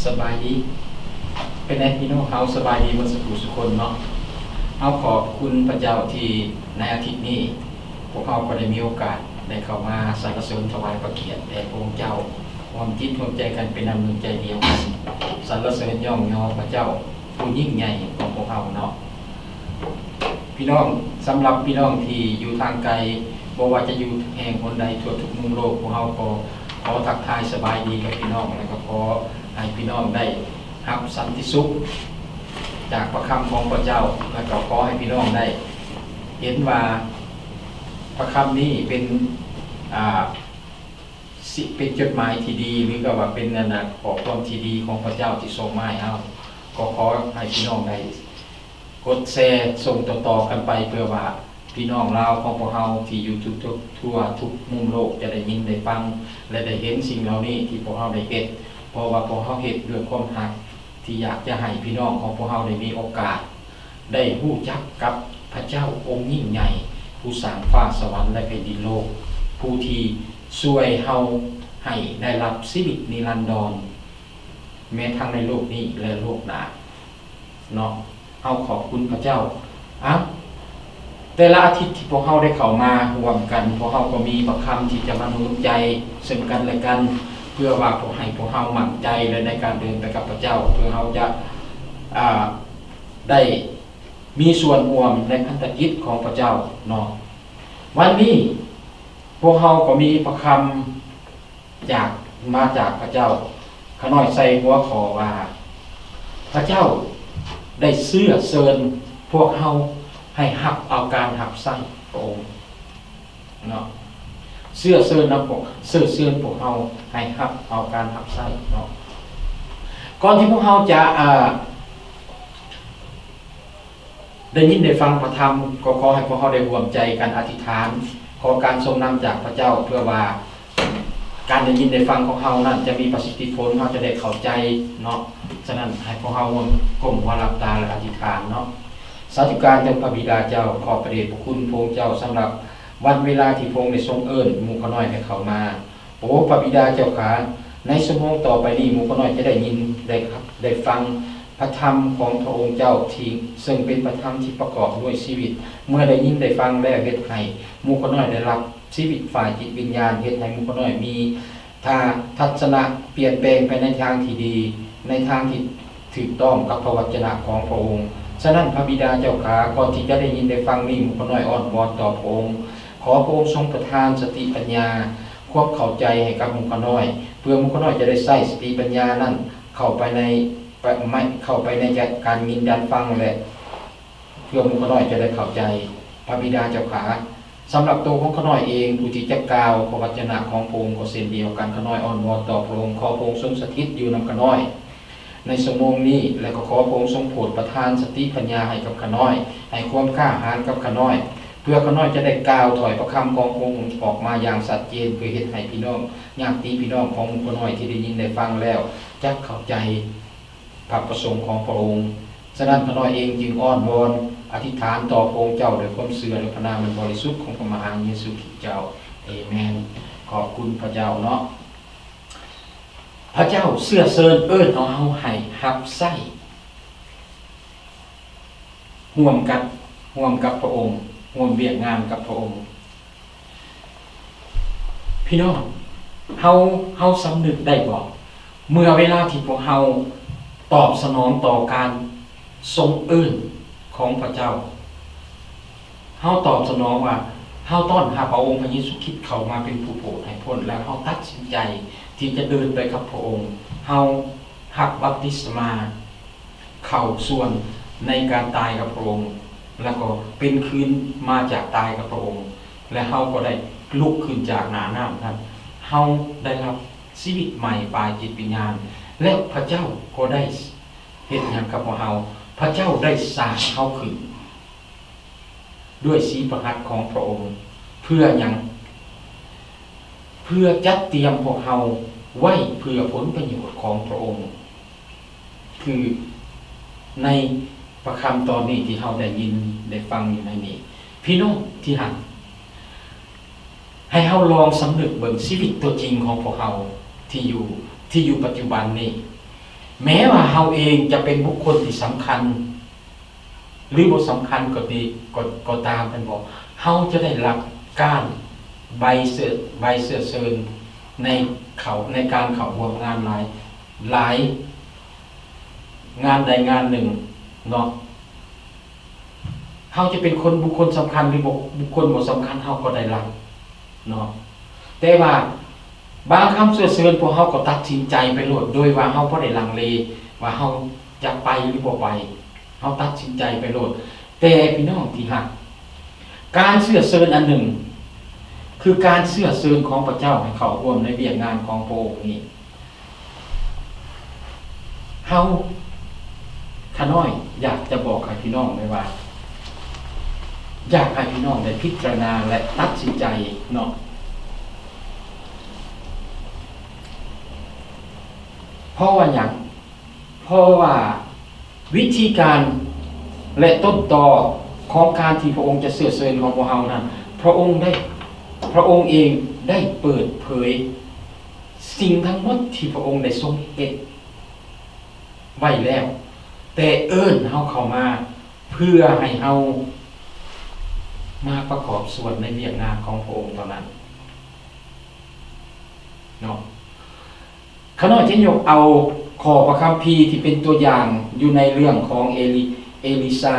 ສະບາຍດີ ເປັນແນວໃດພີ່ນ້ອງເຮົາ ສະບາຍດີໝົດສູ່ຜູ້ສູ່ຄົນເນາະ. ເຮົາຂອບຄຸນພະເຈົ້າທີ່ໃນອາທິດນີ້ ພວກເຮົາກໍໄດ້ມີໂອກາດໄດ້ເຂົ້າມາສັນລະເສີນຖວາຍພະກຽດແດ່ພະອົງເຈົ້າ, ຮ່ວມຈິດຮ່ວມໃຈກັນເປັນນ້ຳໜຶ່ງໃຈດຽວກັນ ສັນລະເສີນຍ້ອງຍໍພະເຈົ້າຜູ້ຍິ່ງໃຫຍ່ຂອງພວກເຮົາເນາະ. ພີ່ນ້ອງ, ສຳລັບພີ່ນ້ອງທີ່ຢູ່ທາງໄກ ບໍ່ວ່າຈະຢູ່ແຫ່ງຫົນໃດທົ່ວທຸກມຸມໂລກ, ພວກເຮົາກໍຂໍທັກທາຍສະບາຍດີກັບພີ່ນ້ອງ ແລະ ກໍຂໍໃຫ້ພີ່ນ້ອງໄດ້ຮັບສັນຕິສຸກຈາກພະຄຳຂອງພະເຈົ້າ ແລະ ກໍຂໍໃຫ້ພີ່ນ້ອງໄດ້ເຫັນວ່າພະຄຳນີ້ເປັນ ອ່າ ຊິເປັນຈົດໝາຍທີ່ດີ ຫຼື ກໍວ່າເປັນ ອັນນະ ຂໍ້ຄວາມທີ່ດີຂອງພະເຈົ້າທີ່ສົ່ງມາໃຫ້ເຮົາ. ກໍຂໍໃຫ້ພີ່ນ້ອງໄດ້ ກົດແຊສົ່ງຕໍ່ໆກັນໄປ ເພື່ອວ່າພີ່ນ້ອງລາວຂອງພວກເຮົາທີ່ຢູ່ທຸກໆ ທົ່ວທຸກມຸມໂລກຈະໄດ້ຍິນໄດ້ຟັງ ແລະ ໄດ້ເຫັນສິ່ງເຫຼົ່ານີ້ທີ່ພວກເຮົາໄດ້ເຮັດ, ເພາະວ່າພວກເຮົາເຮັດດ້ວຍຄວາມຮັກ ທີ່ຢາກຈະໃຫ້ພີ່ນ້ອງຂອງພວກເຮົາໄດ້ມີໂອກາດໄດ້ຮູ້ຈັກກັບພະເຈົ້າອົງຍິ່ງໃຫຍ່ ຜູ້ສ້າງຟ້າສະຫວັນ ແລະ ແຜ່ນດິນໂລກ, ຜູ້ທີ່ຊ່ວຍເຮົາໃຫ້ໄດ້ຮັບຊີວິດນິລັນດອນ ແມ້ທັງໃນໂລກນີ້ ແລະ ໂລກໜ້າ. ເນາະ ເຮົາຂອບຄຸນພະເຈົ້າ. ເອົາ ແຕ່ລະອາທິດທີ່ພວກເຮົາໄດ້ເຂົ້າມາຮ່ວມກັນ, ພວກເຮົາກໍມີພະຄຳທີ່ຈະມາໜູນໃຈເຊິ່ງກັນແລະກັນ ເພື່ອວ່າພວກ ໃຫ້ພວກເຮົາໝັ້ນໃຈ ແລະ ໃນການເດີນໄປກັບພະເຈົ້າ ເພື່ອເຮົາຈະ ອ່າ ໄດ້ມີສ່ວນຮ່ວມໃນພັນທະກິດຂອງພະເຈົ້າເນາະ. ວັນນີ້ພວກເຮົາກໍມີພະຄຳ ຈາກ ມາຈາກພະເຈົ້າ. ຂ້ານ້ອຍໃສ່ຫົວຂໍ້ວ່າ ພະເຈົ້າໄດ້ເຊື້ອເຊີນພວກເຮົາໃຫ້ຮັບເອົາການຮັບໃຊ້ພະອົງເນາະ, ເຊື້ອເຊີນນຳພວກ ເຊື້ອເຊີນພວກເຮົາໃຫ້ຮັບເອົາການຮັບໃຊ້ເນາະ. ກ່ອນທີ່ພວກເຮົາຈະ ອ່າ ໄດ້ຍິນໄດ້ຟັງພະທຳ, ກໍຂໍໃຫ້ພວກເຮົາໄດ້ຮ່ວມໃຈກັນອະທິຖານ ຂໍການຊົງນຳຈາກພະເຈົ້າ ເພື່ອວ່າການໄດ້ຍິນໄດ້ຟັງຂອງເຮົານັ້ນຈະມີປະສິດທິຜົນ, ເຮົາຈະໄດ້ເຂົ້າໃຈເນາະ. ສະນັ້ນ ໃຫ້ພວກເຮົາຮ່ວມກົ້ມຫົວຫຼັບຕາ ແລະ ອະທິຖານເນາະ. ສາທຸການແດ່ພະບິດາເຈົ້າ, ຂອບພະເດດພະຄຸນພະອົງເຈົ້າ ສຳລັບວັນເວລາທີ່ພະອົງໄດ້ຊົງເອີ້ນໝູ່ຂ້ານ້ອຍໃຫ້ເຂົ້າມາ. ໂອ ພະບິດາເຈົ້າຂ້າ, ໃນຊົ່ວໂມງຕໍ່ໄປນີ້ ໝູ່ຂ້ານ້ອຍຈະໄດ້ຍິນ ໄດ້ ໄດ້ຟັງພະທຳຂອງພະອົງເຈົ້າ ທີ່ ເຊິ່ງເປັນພະທຳທີ່ປະກອບດ້ວຍຊີວິດ. ເມື່ອໄດ້ຍິນໄດ້ຟັງແລ້ວ ເຮັດໃຫ້ໝູ່ຂ້ານ້ອຍໄດ້ຮັບຊີວິດຝ່າຍຈິດວິນຍານ, ເຮັດໃຫ້ໝູ່ຂ້ານ້ອຍມີ ຖ້າທັດສະນະປ່ຽນແປງໄປໃນທາງທີ່ດີ, ໃນທາງທີ່ຖືກຕ້ອງກັບພະວະຈະນະຂອງພະອົງ. ສະນັ້ນ ພະບິດາເຈົ້າຂ້າ, ກ່ອນທີ່ຈະໄດ້ຍິນໄດ້ຟັງນີ້, ໝູ່ຂ້ານ້ອຍອ້ອນວອນຕໍ່ພະອົງ, ຂໍພະອົງຊົງປະທານສະຕິປັນຍາ, ຄວາມເຂົ້າໃຈໃຫ້ກັບໝູ່ຂ້ານ້ອຍ, ເພື່ອໝູ່ຂ້ານ້ອຍຈະໄດ້ໃຊ້ສະຕິປັນຍານັ້ນເຂົ້າໄປໃນ ໄປ ໄມ ເຂົ້າໄປໃນການຍິນການຟັງ ແລະ ເພື່ອໝູ່ຂ້ານ້ອຍຈະໄດ້ເຂົ້າໃຈ. ພະບິດາເຈົ້າຂ້າ, ສຳລັບໂຕຂອງຂ້ານ້ອຍເອງ ຜູ້ທີ່ຈະກ່າວພະວະຈະນະຂອງພະອົງກໍເຊັ່ນດຽວກັນ, ຂ້ານ້ອຍອ້ອນວອນຕໍ່ພະອົງ, ຂໍພະອົງຊົງສະຖິດຢູ່ນຳຂ້ານ້ອຍໃນຊົ່ວໂມງນີ້ ແລະ ກໍຂໍພະອົງຊົງໂຜດປະທານສະຕິປັນຍາໃຫ້ກັບຂ້ານ້ອຍ, ໃຫ້ຄວາມກ້າຫານກັບຂ້ານ້ອຍ, ເພື່ອຂ້ານ້ອຍຈະໄດ້ກ່າວຖ້ອຍພະຄຳຂອງພະອົງອອກມາຢ່າງຊັດເຈນ, ເພື່ອເຮັດໃຫ້ພີ່ນ້ອງ ຍາດຕິພີ່ນ້ອງຂອງໝູ່ຂ້ານ້ອຍທີ່ໄດ້ຍິນໄດ້ຟັງແລ້ວ ຈັກເຂົ້າໃຈ ພະປະສົງຂອງພະອົງ. ສະນັ້ນ ຂ້ານ້ອຍເອງຈຶ່ງອ້ອນວອນອະທິຖານຕໍ່ພະອົງເຈົ້າດ້ວຍຄວາມເຊື່ອໃນພະນາມອັນບໍລິສຸດຂອງພະມະຫາເຢຊູຄຣິດເຈົ້າ. ເອເມນ. ຂອບຄຸນພະເຈົ້າເນາະ. ພະເຈົ້າເຊື້ອເຊີນເອີ້ນເອົາເຮົາໃຫ້ຮັບໃຊ້ຮ່ວມກັບ ຮ່ວມກັບພະອົງ, ຮ່ວມວຽກງານກັບພະອົງ. ພີ່ນ້ອງ, ເຮົາ ເຮົາສຳນຶກໄດ້ບໍ່? ເມື່ອເວລາທີ່ພວກເຮົາຕອບສະໜອງຕໍ່ການຊົງເອີ້ນຂອງພະເຈົ້າ, ເຮົາຕອບສະໜອງວ່າ ເຮົາຕ້ອນຮັບເອົາອົງພະເຢຊູຄຣິດເຂົ້າມາເປັນຜູ້ໂຜດໃຫ້ພົ້ນ, ແລ້ວເຮົາຕັດສິນໃຈທີ່ຈະເດີນໄປກັບພະອົງ, ເຮົາຮັບບັບຕິສມາ ເຂົ້າສ່ວນໃນການຕາຍກັບພະອົງ ແລ້ວກໍເປັນຄືນມາຈາກຕາຍກັບພະອົງ ແລະ ເຮົາກໍໄດ້ລຸກຂຶ້ນຈາກໜ້ານ້ຳນັ້ນ, ເຮົາໄດ້ຮັບຊີວິດໃໝ່ຝ່າຍຈິດວິນຍານ ແລະ ພະເຈົ້າກໍໄດ້ເຮັດຫຍັງກັບພວກເຮົາ? ພະເຈົ້າໄດ້ສ້າງເຮົາຂຶ້ນ ດ້ວຍສີພະຫັດຂອງພະອົງ. ເພື່ອຫຍັງ? ເພື່ອຈັດຕຽມພວກເຮົາໄວ້ເພື່ອຜົນປະໂຫຍດຂອງພະອົງ. ຄືໃນພະຄຳຕອນນີ້ທີ່ເຮົາໄດ້ຍິນໄດ້ຟັງຢູ່ໃນນີ້, ພີ່ນ້ອງທີ່ຮັກ, ໃຫ້ເຮົາລອງສຳນຶກເບິ່ງຊີວິດຕົວຈິງຂອງພວກເຮົາທີ່ຢູ່ ທີ່ຢູ່ປັດຈຸບັນນີ້. ແມ້ວ່າເຮົາເອງຈະເປັນບຸກຄົນທີ່ສຳຄັນ ຫຼື ບໍ່ສຳຄັນກໍດີ ກໍ ກໍຕາມ ແມ່ນບໍ່? ເຮົາຈະໄດ້ຮັບການໃບເຊື້ອ ໃບເຊື້ອເຊີນໃນເຂົ້າ ໃນການເຂົ້າຮ່ວມງານຫຼາຍ ຫຼາຍງານໃດງານໜຶ່ງເນາະ. ເຮົາຈະເປັນຄົນ ບຸກຄົນສຳຄັນ ຫຼື ບໍ່ ບຸກຄົນບໍ່ສຳຄັນ ເຮົາກໍໄດ້ຮັບເນາະ. ແຕ່ວ່າບາງຄຳເຊື້ອເຊີນ ພວກເຮົາກໍຕັດສິນໃຈໄປໂລດ ໂດຍວ່າເຮົາບໍ່ໄດ້ລັງເລວ່າເຮົາຈະໄປ ຫຼື ບໍ່ໄປ, ເຮົາຕັດສິນໃຈໄປໂລດ. ແຕ່ພີ່ນ້ອງທີ່ຮັກ, ການເຊື້ອເຊີນອັນໜຶ່ງ ຄືການເຊື້ອເຊີນຂອງພະເຈົ້າໃຫ້ເຂົ້າຮ່ວມໃນວຽກງານຂອງພະອົງນີ້. ເຮົາ ຂ້ານ້ອຍຢາກຈະບອກໃຫ້ພີ່ນ້ອງໄດ້ວ່າ ຢາກໃຫ້ພີ່ນ້ອງໄດ້ພິຈາລະນາ ແລະ ຕັດສິນໃຈເນາະ. ເພາະວ່າຫຍັງ? ເພາະວ່າວິທີການ ແລະ ຕົ້ນຕໍຂອງການທີ່ພະອົງຈະເຊື້ອເຊີນຂອງພວກເຮົານັ້ນ ພະອົງໄດ້ ພະອົງເອງໄດ້ເປີດເຜີຍ ສິ່ງທັງໝົດທີ່ພະອົງໄດ້ຊົງເຮັດໄວ້ແລ້ວ, ແຕ່ເອີ້ນເຮົາເຂົ້າມາເພື່ອໃຫ້ເຮົາມາປະກອບສ່ວນໃນວຽກງານຂອງພະອົງເທົ່ານັ້ນເນາະ. ຂ້ານ້ອຍຈະຍົກເອົາຂໍ້ພະຄຳພີທີ່ເປັນຕົວຢ່າງຢູ່ໃນເລື່ອງຂອງເອລີ ເອລີຊາ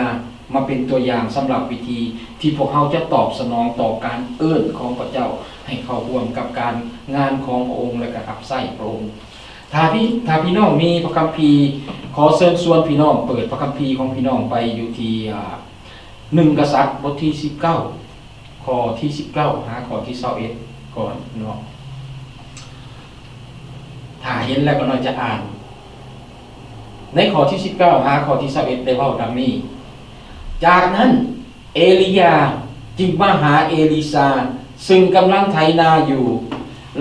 ມາເປັນຕົວຢ່າງສຳລັບວິທີທີ່ພວກເຮົາຈະຕອບສະໜອງຕໍ່ການເອີ້ນຂອງພະເຈົ້າໃຫ້ເຂົ້າຮ່ວມກັບການງານຂອງພະອົງ ແລະ ກໍຮັບໃຊ້ພະອົງ. ຖ້າພີ່ ຖ້າພີ່ນ້ອງມີພະຄຳພີ, ຂໍເຊີນຊວນພີ່ນ້ອງເປີດພະຄຳພີຂອງພີ່ນ້ອງໄປຢູ່ທີ່ ອາ ໜຶ່ງກະສັດ ບົດທີສິບເກົ້າ ຂໍ້ທີສິບເກົ້າ ຫາຂໍ້ທີຊາວເອັດກ່ອນເນາະ. ຖ້າເຫັນແລ້ວກໍນ້ອຍຈະອ່ານ. ໃນຂໍ້ທີສິບເກົ້າ ຫາຂໍ້ທີຊາວເອັດ ໄດ້ເວົ້າດັ່ງນີ້, ຈາກນັ້ນ ເອລີຢາຈຶ່ງມາຫາເອລີຊາ ຊຶ່ງກຳລັງໄຖນາຢູ່.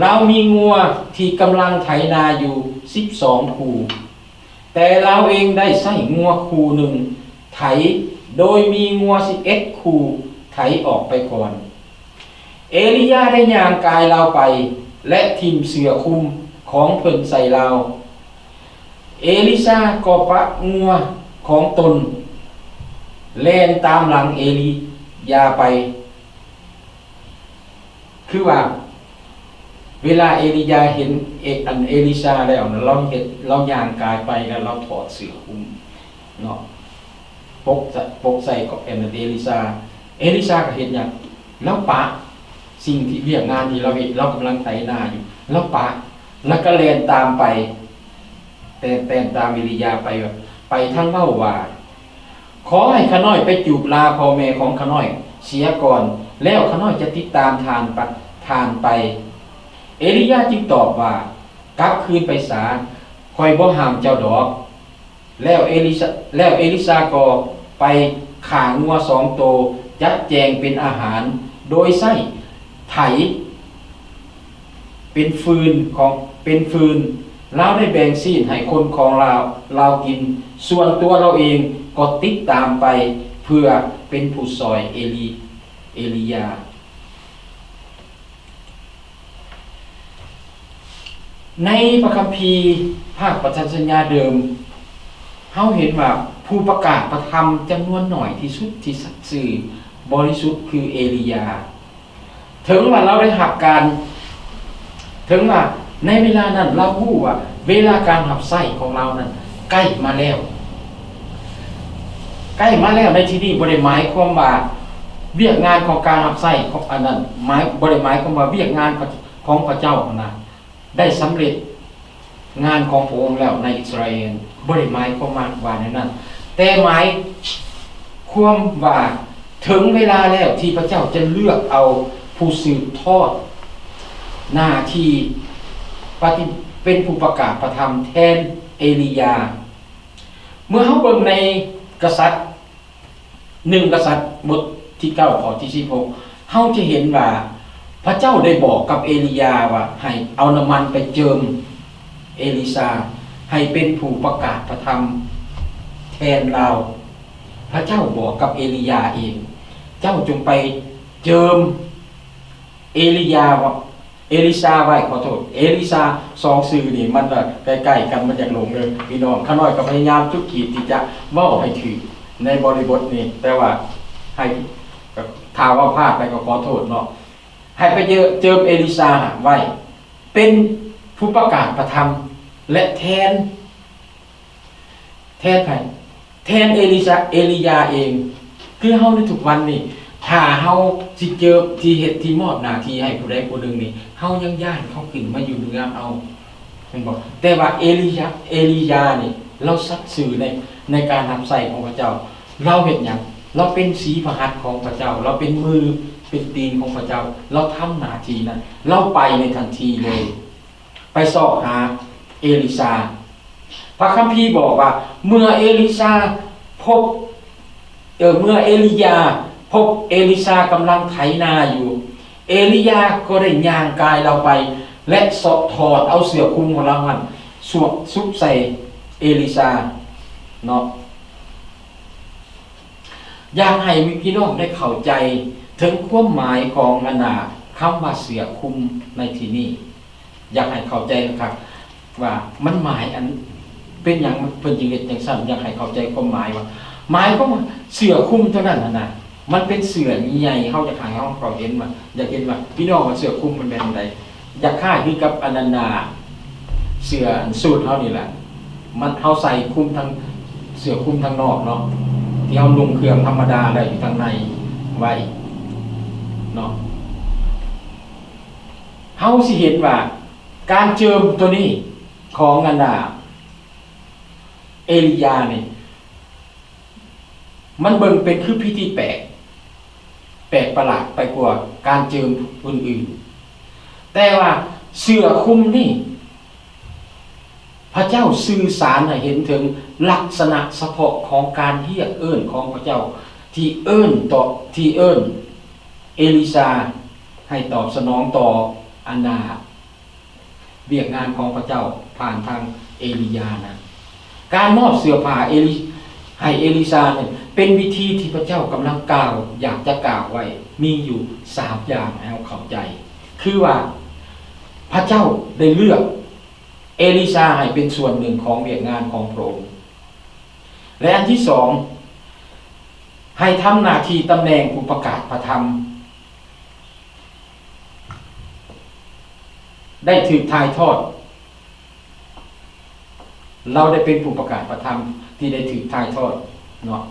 ລາວມີງົວທີ່ກຳລັງໄຖນາຢູ່ສິບສອງຄູ່, ແຕ່ລາວເອງໄດ້ໃຊ້ງົວຄູ່ໜຶ່ງໄຖ, ໂດຍມີງົວສິບເອັດຄູ່ໄຖອອກໄປກ່ອນ. ເອລີຢາໄດ້ຍ່າງກາຍລາວໄປ ແລະ ຖິ້ມເສື້ອຄຸມຂອງເພິ່ນໃສ່ລາວ. ເອລີຊາກໍປະງົວຂອງຕົນແລ່ນຕາມຫຼັງເອລີຢາໄປ. ຄືວ່າເວລາເອລີຢາເຫັນເອ ອັນເອລີຊາແລ້ວນະ ລາວເຮັດ ລາວຍ່າງກາຍໄປແລ້ວລາວຖອດເສື້ອຄຸມເນາະ ປົກ ປົກໃສ່ເກາະ ອັນເອລີຊາ. ເອລີຊາກໍເຮັດຫຍັງ? ລາວປະສິ່ງທີ່ ວຽກງານທີ່ລາວເຮັດ, ລາວກຳລັງໄຖນາຢູ່, ລາວປະ ແລ້ວກໍແລ່ນຕາມໄປ ແຕ່ນ ແຕ່ນຕາມເອລີຢາໄປ ໄປທັງເວົ້າວ່າ, ຂໍໃຫ້ຂ້ານ້ອຍໄປຈູບລາພໍ່ແມ່ຂອງຂ້ານ້ອຍເສຍກ່ອນ, ແລ້ວຂ້ານ້ອຍຈະຕິດຕາມທ່ານປະ ທ່ານໄປ. ເອລີຢາຈຶ່ງຕອບວ່າ, ກັບຄືນໄປສາ, ຂ້ອຍບໍ່ຫ້າມເຈົ້າດອກ. ແລ້ວເອລິຊາ ແລ້ວເອລິຊາກໍໄປຂ້າງົວສອງໂຕ ຈັດແຈງເປັນອາຫານ ໂດຍໃຊ້ໄຖ ເປັນຟືນຂອງ ເປັນຟືນ, ລາວໄດ້ແບ່ງຊີ້ນໃຫ້ຄົນຂອງລາວ ລາວກິນ, ສ່ວນຕົວລາວເອງກໍຕິດຕາມໄປເພື່ອເປັນຜູ້ຊ່ອຍເອລີ ເອລີຢາ. ໃນພະຄຳພີພາກພັນທະສັນຍາເດີມ, ເຮົາເຫັນວ່າຜູ້ປະກາດພະທຳຈຳນວນໜ້ອຍທີ່ສຸດທີ່ສັດຊື່ບໍລິສຸດຄືເອລີຢາ. ເຖິງວ່າລາວໄດ້ຮັບການ ເຖິງວ່າໃນເວລານັ້ນລາວຮູ້ວ່າເວລາການຮັບໃຊ້ຂອງລາວນັ້ນໃກ້ມາແລ້ວ, ໃກ້ມາແລ້ວໃນທີ່ນີ້ບໍ່ໄດ້ໝາຍຄວາມວ່າວຽກງານຂອງການຮັບໃຊ້ຂອງອັນນັ້ນ ໝາຍ ບໍ່ໄດ້ໝາຍຄວາມວ່າວຽກງານຂອງພະເຈົ້າຫັ້ນນະ ໄດ້ສຳເລັດງານຂອງພະອົງແລ້ວໃນອິດສະຣາເອນ, ບໍ່ໄດ້ໝາຍຄວາມວ່າ ວ່າແນວນັ້ນ, ແຕ່ໝາຍຄວາມວ່າເຖິງເວລາແລ້ວທີ່ພະເຈົ້າຈະເລືອກເອົາຜູ້ສືບທອດໜ້າທີ່ປະຕິ ເປັນຜູ້ປະກາດພະທຳແທນເອລີຢາ. ເມື່ອເຮົາເບິ່ງໃນກະສັດ ໜຶ່ງກະສັດ ບົດທີເກົ້າ ຂໍ້ທີສິບຫົກ ເຮົາຈະເຫັນວ່າພະເຈົ້າໄດ້ບອກກັບເອລີຢາວ່າໃຫ້ເອົານ້ຳມັນໄປເຈີມເອລີຊາໃຫ້ເປັນຜູ້ປະກາດພະທຳແທນລາວ. ພະເຈົ້າບອກກັບເອລີຢາເອງ, ເຈົ້າຈົ່ງໄປເຈີມເອລີຢາວ່າ ເອລິຊາໄວ້ ຂໍໂທດ ເອລິຊາ ສອງຊື່ນີ້ມັນກໍໃກ້ໆກັນ ມັນຢາກຫຼົງເດີພີ່ນ້ອງ. ຂ້ານ້ອຍກໍພະຍາຍາມຈຸດຈີບທີ່ຈະເວົ້າໃຫ້ຖືກໃນບໍລິບົດນີ້ ແຕ່ວ່າໃຫ້ ຖ້າເວົ້າພາດໄປກໍຂໍໂທດເນາະ. ໃຫ້ໄປເຈີ ເຈີມເອລິຊາໄວ້ ເປັນຜູ້ປະກາດພະທຳ ແລະ ແທນ ແທນໃຜ? ແທນເອລິຊາ ເອລີຢາເອງ. ຄືເຮົາໃນທຸກວັນນີ້ ຖ້າເຮົາຊິເຈີ ຊິເຮັດ ຊິມອບໜ້າທີ່ໃຫ້ຜູ້ໃດຜູ້ໜຶ່ງນີ້ ເຮົາຍັງຢ້ານເຂົາຂຶ້ນມາຢູ່ເໜືອເຮົາ ແມ່ນບໍ່? ແຕ່ວ່າເອລີຢາ ເອລີຢານີ້ ລາວສັດຊື່ໃນ ໃນການຮັບໃຊ້ຂອງພະເຈົ້າ. ລາວເຮັດຫຍັງ? ລາວເປັນສີພະຫັດຂອງພະເຈົ້າ, ລາວເປັນມືເປັນຕີນຂອງພະເຈົ້າ, ລາວທຳໜ້າທີ່ນັ້ນ, ລາວໄປໃນທັນທີເລີຍ ໄປຊອກຫາເອລິຊາ. ພະຄຳພີບອກວ່າ ເມື່ອເອລິຊາພົບ ເອີ ເມື່ອເອລີຢາພົບເອລິຊາກຳລັງໄຖນາຢູ່, ເອລີຢາກໍໄດ້ຍ່າງກາຍລາວໄປ ແລະ ເສາະຖອດເອົາເສື້ອຄຸມຂອງລາວຫັ້ນ ສວມ ສຸບໃສ່ເອລິຊາເນາະ. ຢາກໃຫ້ພີ່ນ້ອງໄດ້ເຂົ້າໃຈເຖິງຄວາມໝາຍຂອງ ອັນນ່າ ຄຳວ່າເສື້ອຄຸມໃນທີ່ນີ້. ຢາກໃຫ້ເຂົ້າໃຈຄັກໆ ວ່າມັນໝາຍອັນ ເປັນຫຍັງເພິ່ນຈຶ່ງເຮັດຈັ່ງຊັ້ນ. ຢາກໃຫ້ເຂົ້າໃຈຄວາມໝາຍວ່າ ໝາຍຄວາມວ່າເສື້ອຄຸມຕົວນັ້ນຫັ້ນນະ ມັນເປັນເສື້ອໃຫຍ່. ເຮົາຢາກໃຫ້ເຮົາເຂົາເຫັນວ່າ ຢາກເຫັນວ່າ ພີ່ນ້ອງວ່າເສື້ອຄຸມມັນແມ່ນອັນໃດ? ຢາກຄ້າຍຄືກັບອັນນັ້ນນະ ເສື້ອອັນສູດເຮົານີ້ແຫຼະ. ມັນ ເຮົາໃສ່ຄຸມທັງ ເສື້ອຄຸມທາງນອກເນາະ ທີ່ເຮົານຸ່ງເຄື່ອງທຳມະດາ ແລ້ວຢູ່ທາງໃນໄວ້ເນາະ. ເຮົາຊິເຫັນວ່າການເຈີມຕົວນີ້ຂອງອັນນ່າ ເອລີຢານີ້ ມັນເບິ່ງເປັນຄືພິທີແປກ ແປກປະຫຼາດໄປກວ່າການເຈີມອື່ນໆ. ແຕ່ວ່າເສື້ອຄຸມນີ້ ພະເຈົ້າສື່ສານໃຫ້ເຫັນເຖິງລັກສະນະສະເພາະຂອງການຮຽກເອີ້ນຂອງພະເຈົ້າ ທີ່ເອີ້ນຕໍ່ ທີ່ເອີ້ນເອລີຊາໃຫ້ຕອບສະໜອງຕໍ່ອັນນ່າ ວຽກງານຂອງພະເຈົ້າຜ່ານທາງເອລີຢານັ້ນ. ການມອບເສື້ອຜ້າເອລີ ໃຫ້ເອລິຊານັ້ນ ເປັນວິທີທີ່ພະເຈົ້າກຳລັງກ່າວ ຢາກຈະກ່າວໄວ້ ມີຢູ່ສາມຢ່າງໃຫ້ເຮົາເຂົ້າໃຈ. ຄືວ່າພະເຈົ້າໄດ້ເລືອກເອລິຊາໃຫ້ເປັນສ່ວນໜຶ່ງຂອງວຽກງານຂອງພະອົງ ແລະ ອັນທີສອງ ໃຫ້ທຳໜ້າທີ່ຕຳແໜ່ງຜູ້ປະກາດພະທຳ ໄດ້ຖືກຖ່າຍທອດ ລາວໄດ້ເປັນຜູ້ປະກາດພະທຳທີ່ໄດ້ຖືກຖ່າຍທອດເນາະ.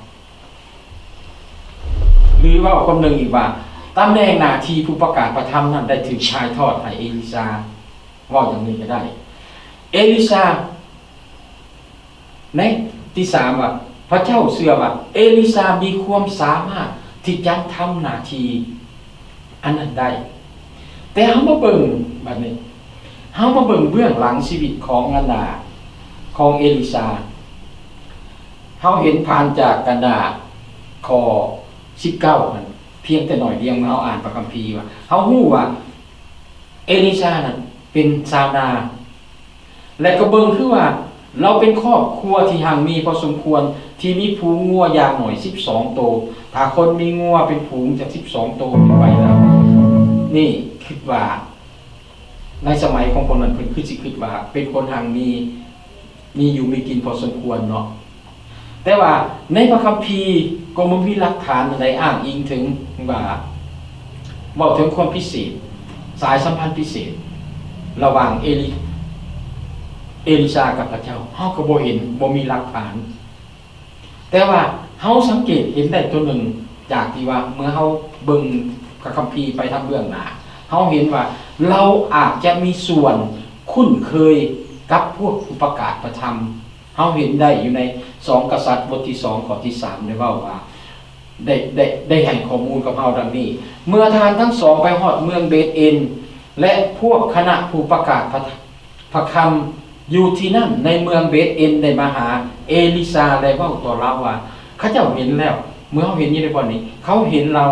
ຫຼືເວົ້າຄວາມໜຶ່ງອີກວ່າ ຕຳແໜ່ງໜ້າທີ່ຜູ້ປະກາດພະທຳນັ້ນໄດ້ຖືກຖ່າຍທອດໃຫ້ເອລິຊາ. ເວົ້າຢ່າງນີ້ກໍໄດ້ ເອລິຊາ ໃນທີສາມວ່າ ພະເຈົ້າເຊື່ອວ່າເອລິຊາມີຄວາມສາມາດທີ່ຈະທຳໜ້າທີ່ອັນນັ້ນໄດ້. ແຕ່ເຮົາມາເບິ່ງບັດນີ້ ເຮົາມາເບິ່ງເບື້ອງຫຼັງຊີວິດຂອງອັນນ່າ ຂອງເອລິຊາ. ເຮົາເຫັນຜ່ານຈາກອັນນ່າ ຂໍ້ສິບເກົ້າຫັ້ນ ພຽງແຕ່ໜ້ອຍດຽວ ເມື່ອເຮົາອ່ານພະຄຳພີວ່າ ເຮົາຮູ້ວ່າເອລິຊານັ້ນເປັນຊາວນາ ແລະ ກໍເບິ່ງຄືວ່າລາວເປັນຄອບຄົວທີ່ຮັ່ງມີພໍສົມຄວນ ທີ່ມີຝູງງົວຢ່າງໜ້ອຍສິບສອງໂຕ. ຖ້າຄົນມີງົວເປັນຝູງຈາກສິບສອງໂຕຂຶ້ນໄປແລ້ວ ນີ້ຄິດວ່າໃນສະໄໝຂອງພວກນັ້ນ ເພິ່ນຄືຊິຄິດວ່າເປັນຄົນຮັ່ງມີ ມີຢູ່ມີກິນພໍສົມຄວນເນາະ. ແຕ່ວ່າໃນພະຄຳພີກໍບໍ່ມີຫຼັກຖານອັນໃດອ້າງອີງເຖິງວ່າ ເວົ້າເຖິງຄວາມພິເສດ ສາຍສຳພັນພິເສດລະຫວ່າງເອລິ ເອລິຊາກັບພະເຈົ້າ ເຮົາກໍບໍ່ເຫັນ ບໍ່ມີຫຼັກຖານ. ແຕ່ວ່າເຮົາສັງເກດເຫັນໄດ້ຕົວໜຶ່ງ ຈາກທີ່ວ່າເມື່ອເຮົາເບິ່ງພະຄຳພີໄປທາງເບື້ອງໜ້າ ເຮົາເຫັນວ່າລາວອາດຈະມີສ່ວນຄຸ້ນເຄີຍກັບພວກຜູ້ປະກາດພະທຳ. ເຮົາເຫັນໄດ້ຢູ່ໃນສອງກະສັດ ບົດທີສອງ ຂໍ້ທີສາມ ໄດ້ເວົ້າວ່າ ໄດ້ ໄດ້ ໄດ້ໃຫ້ຂໍ້ມູນກັບເຮົາດັ່ງນີ້: ເມື່ອທ່ານທັງສອງໄປຮອດເມືອງເບດເອນ ແລະ ພວກຄະນະຜູ້ປະກາດພະ ພະຄຳຢູ່ທີ່ນັ້ນ ໃນເມືອງເບດເອນ ໄດ້ມາຫາເອລິຊາ ແລະ ເວົ້າຕໍ່ລາວວ່າ ເຂົາເຈົ້າເຫັນແລ້ວ. ເມື່ອເຮົາເຫັນຢູ່ໃນບ່ອນນີ້ ເຂົາເຫັນລາວ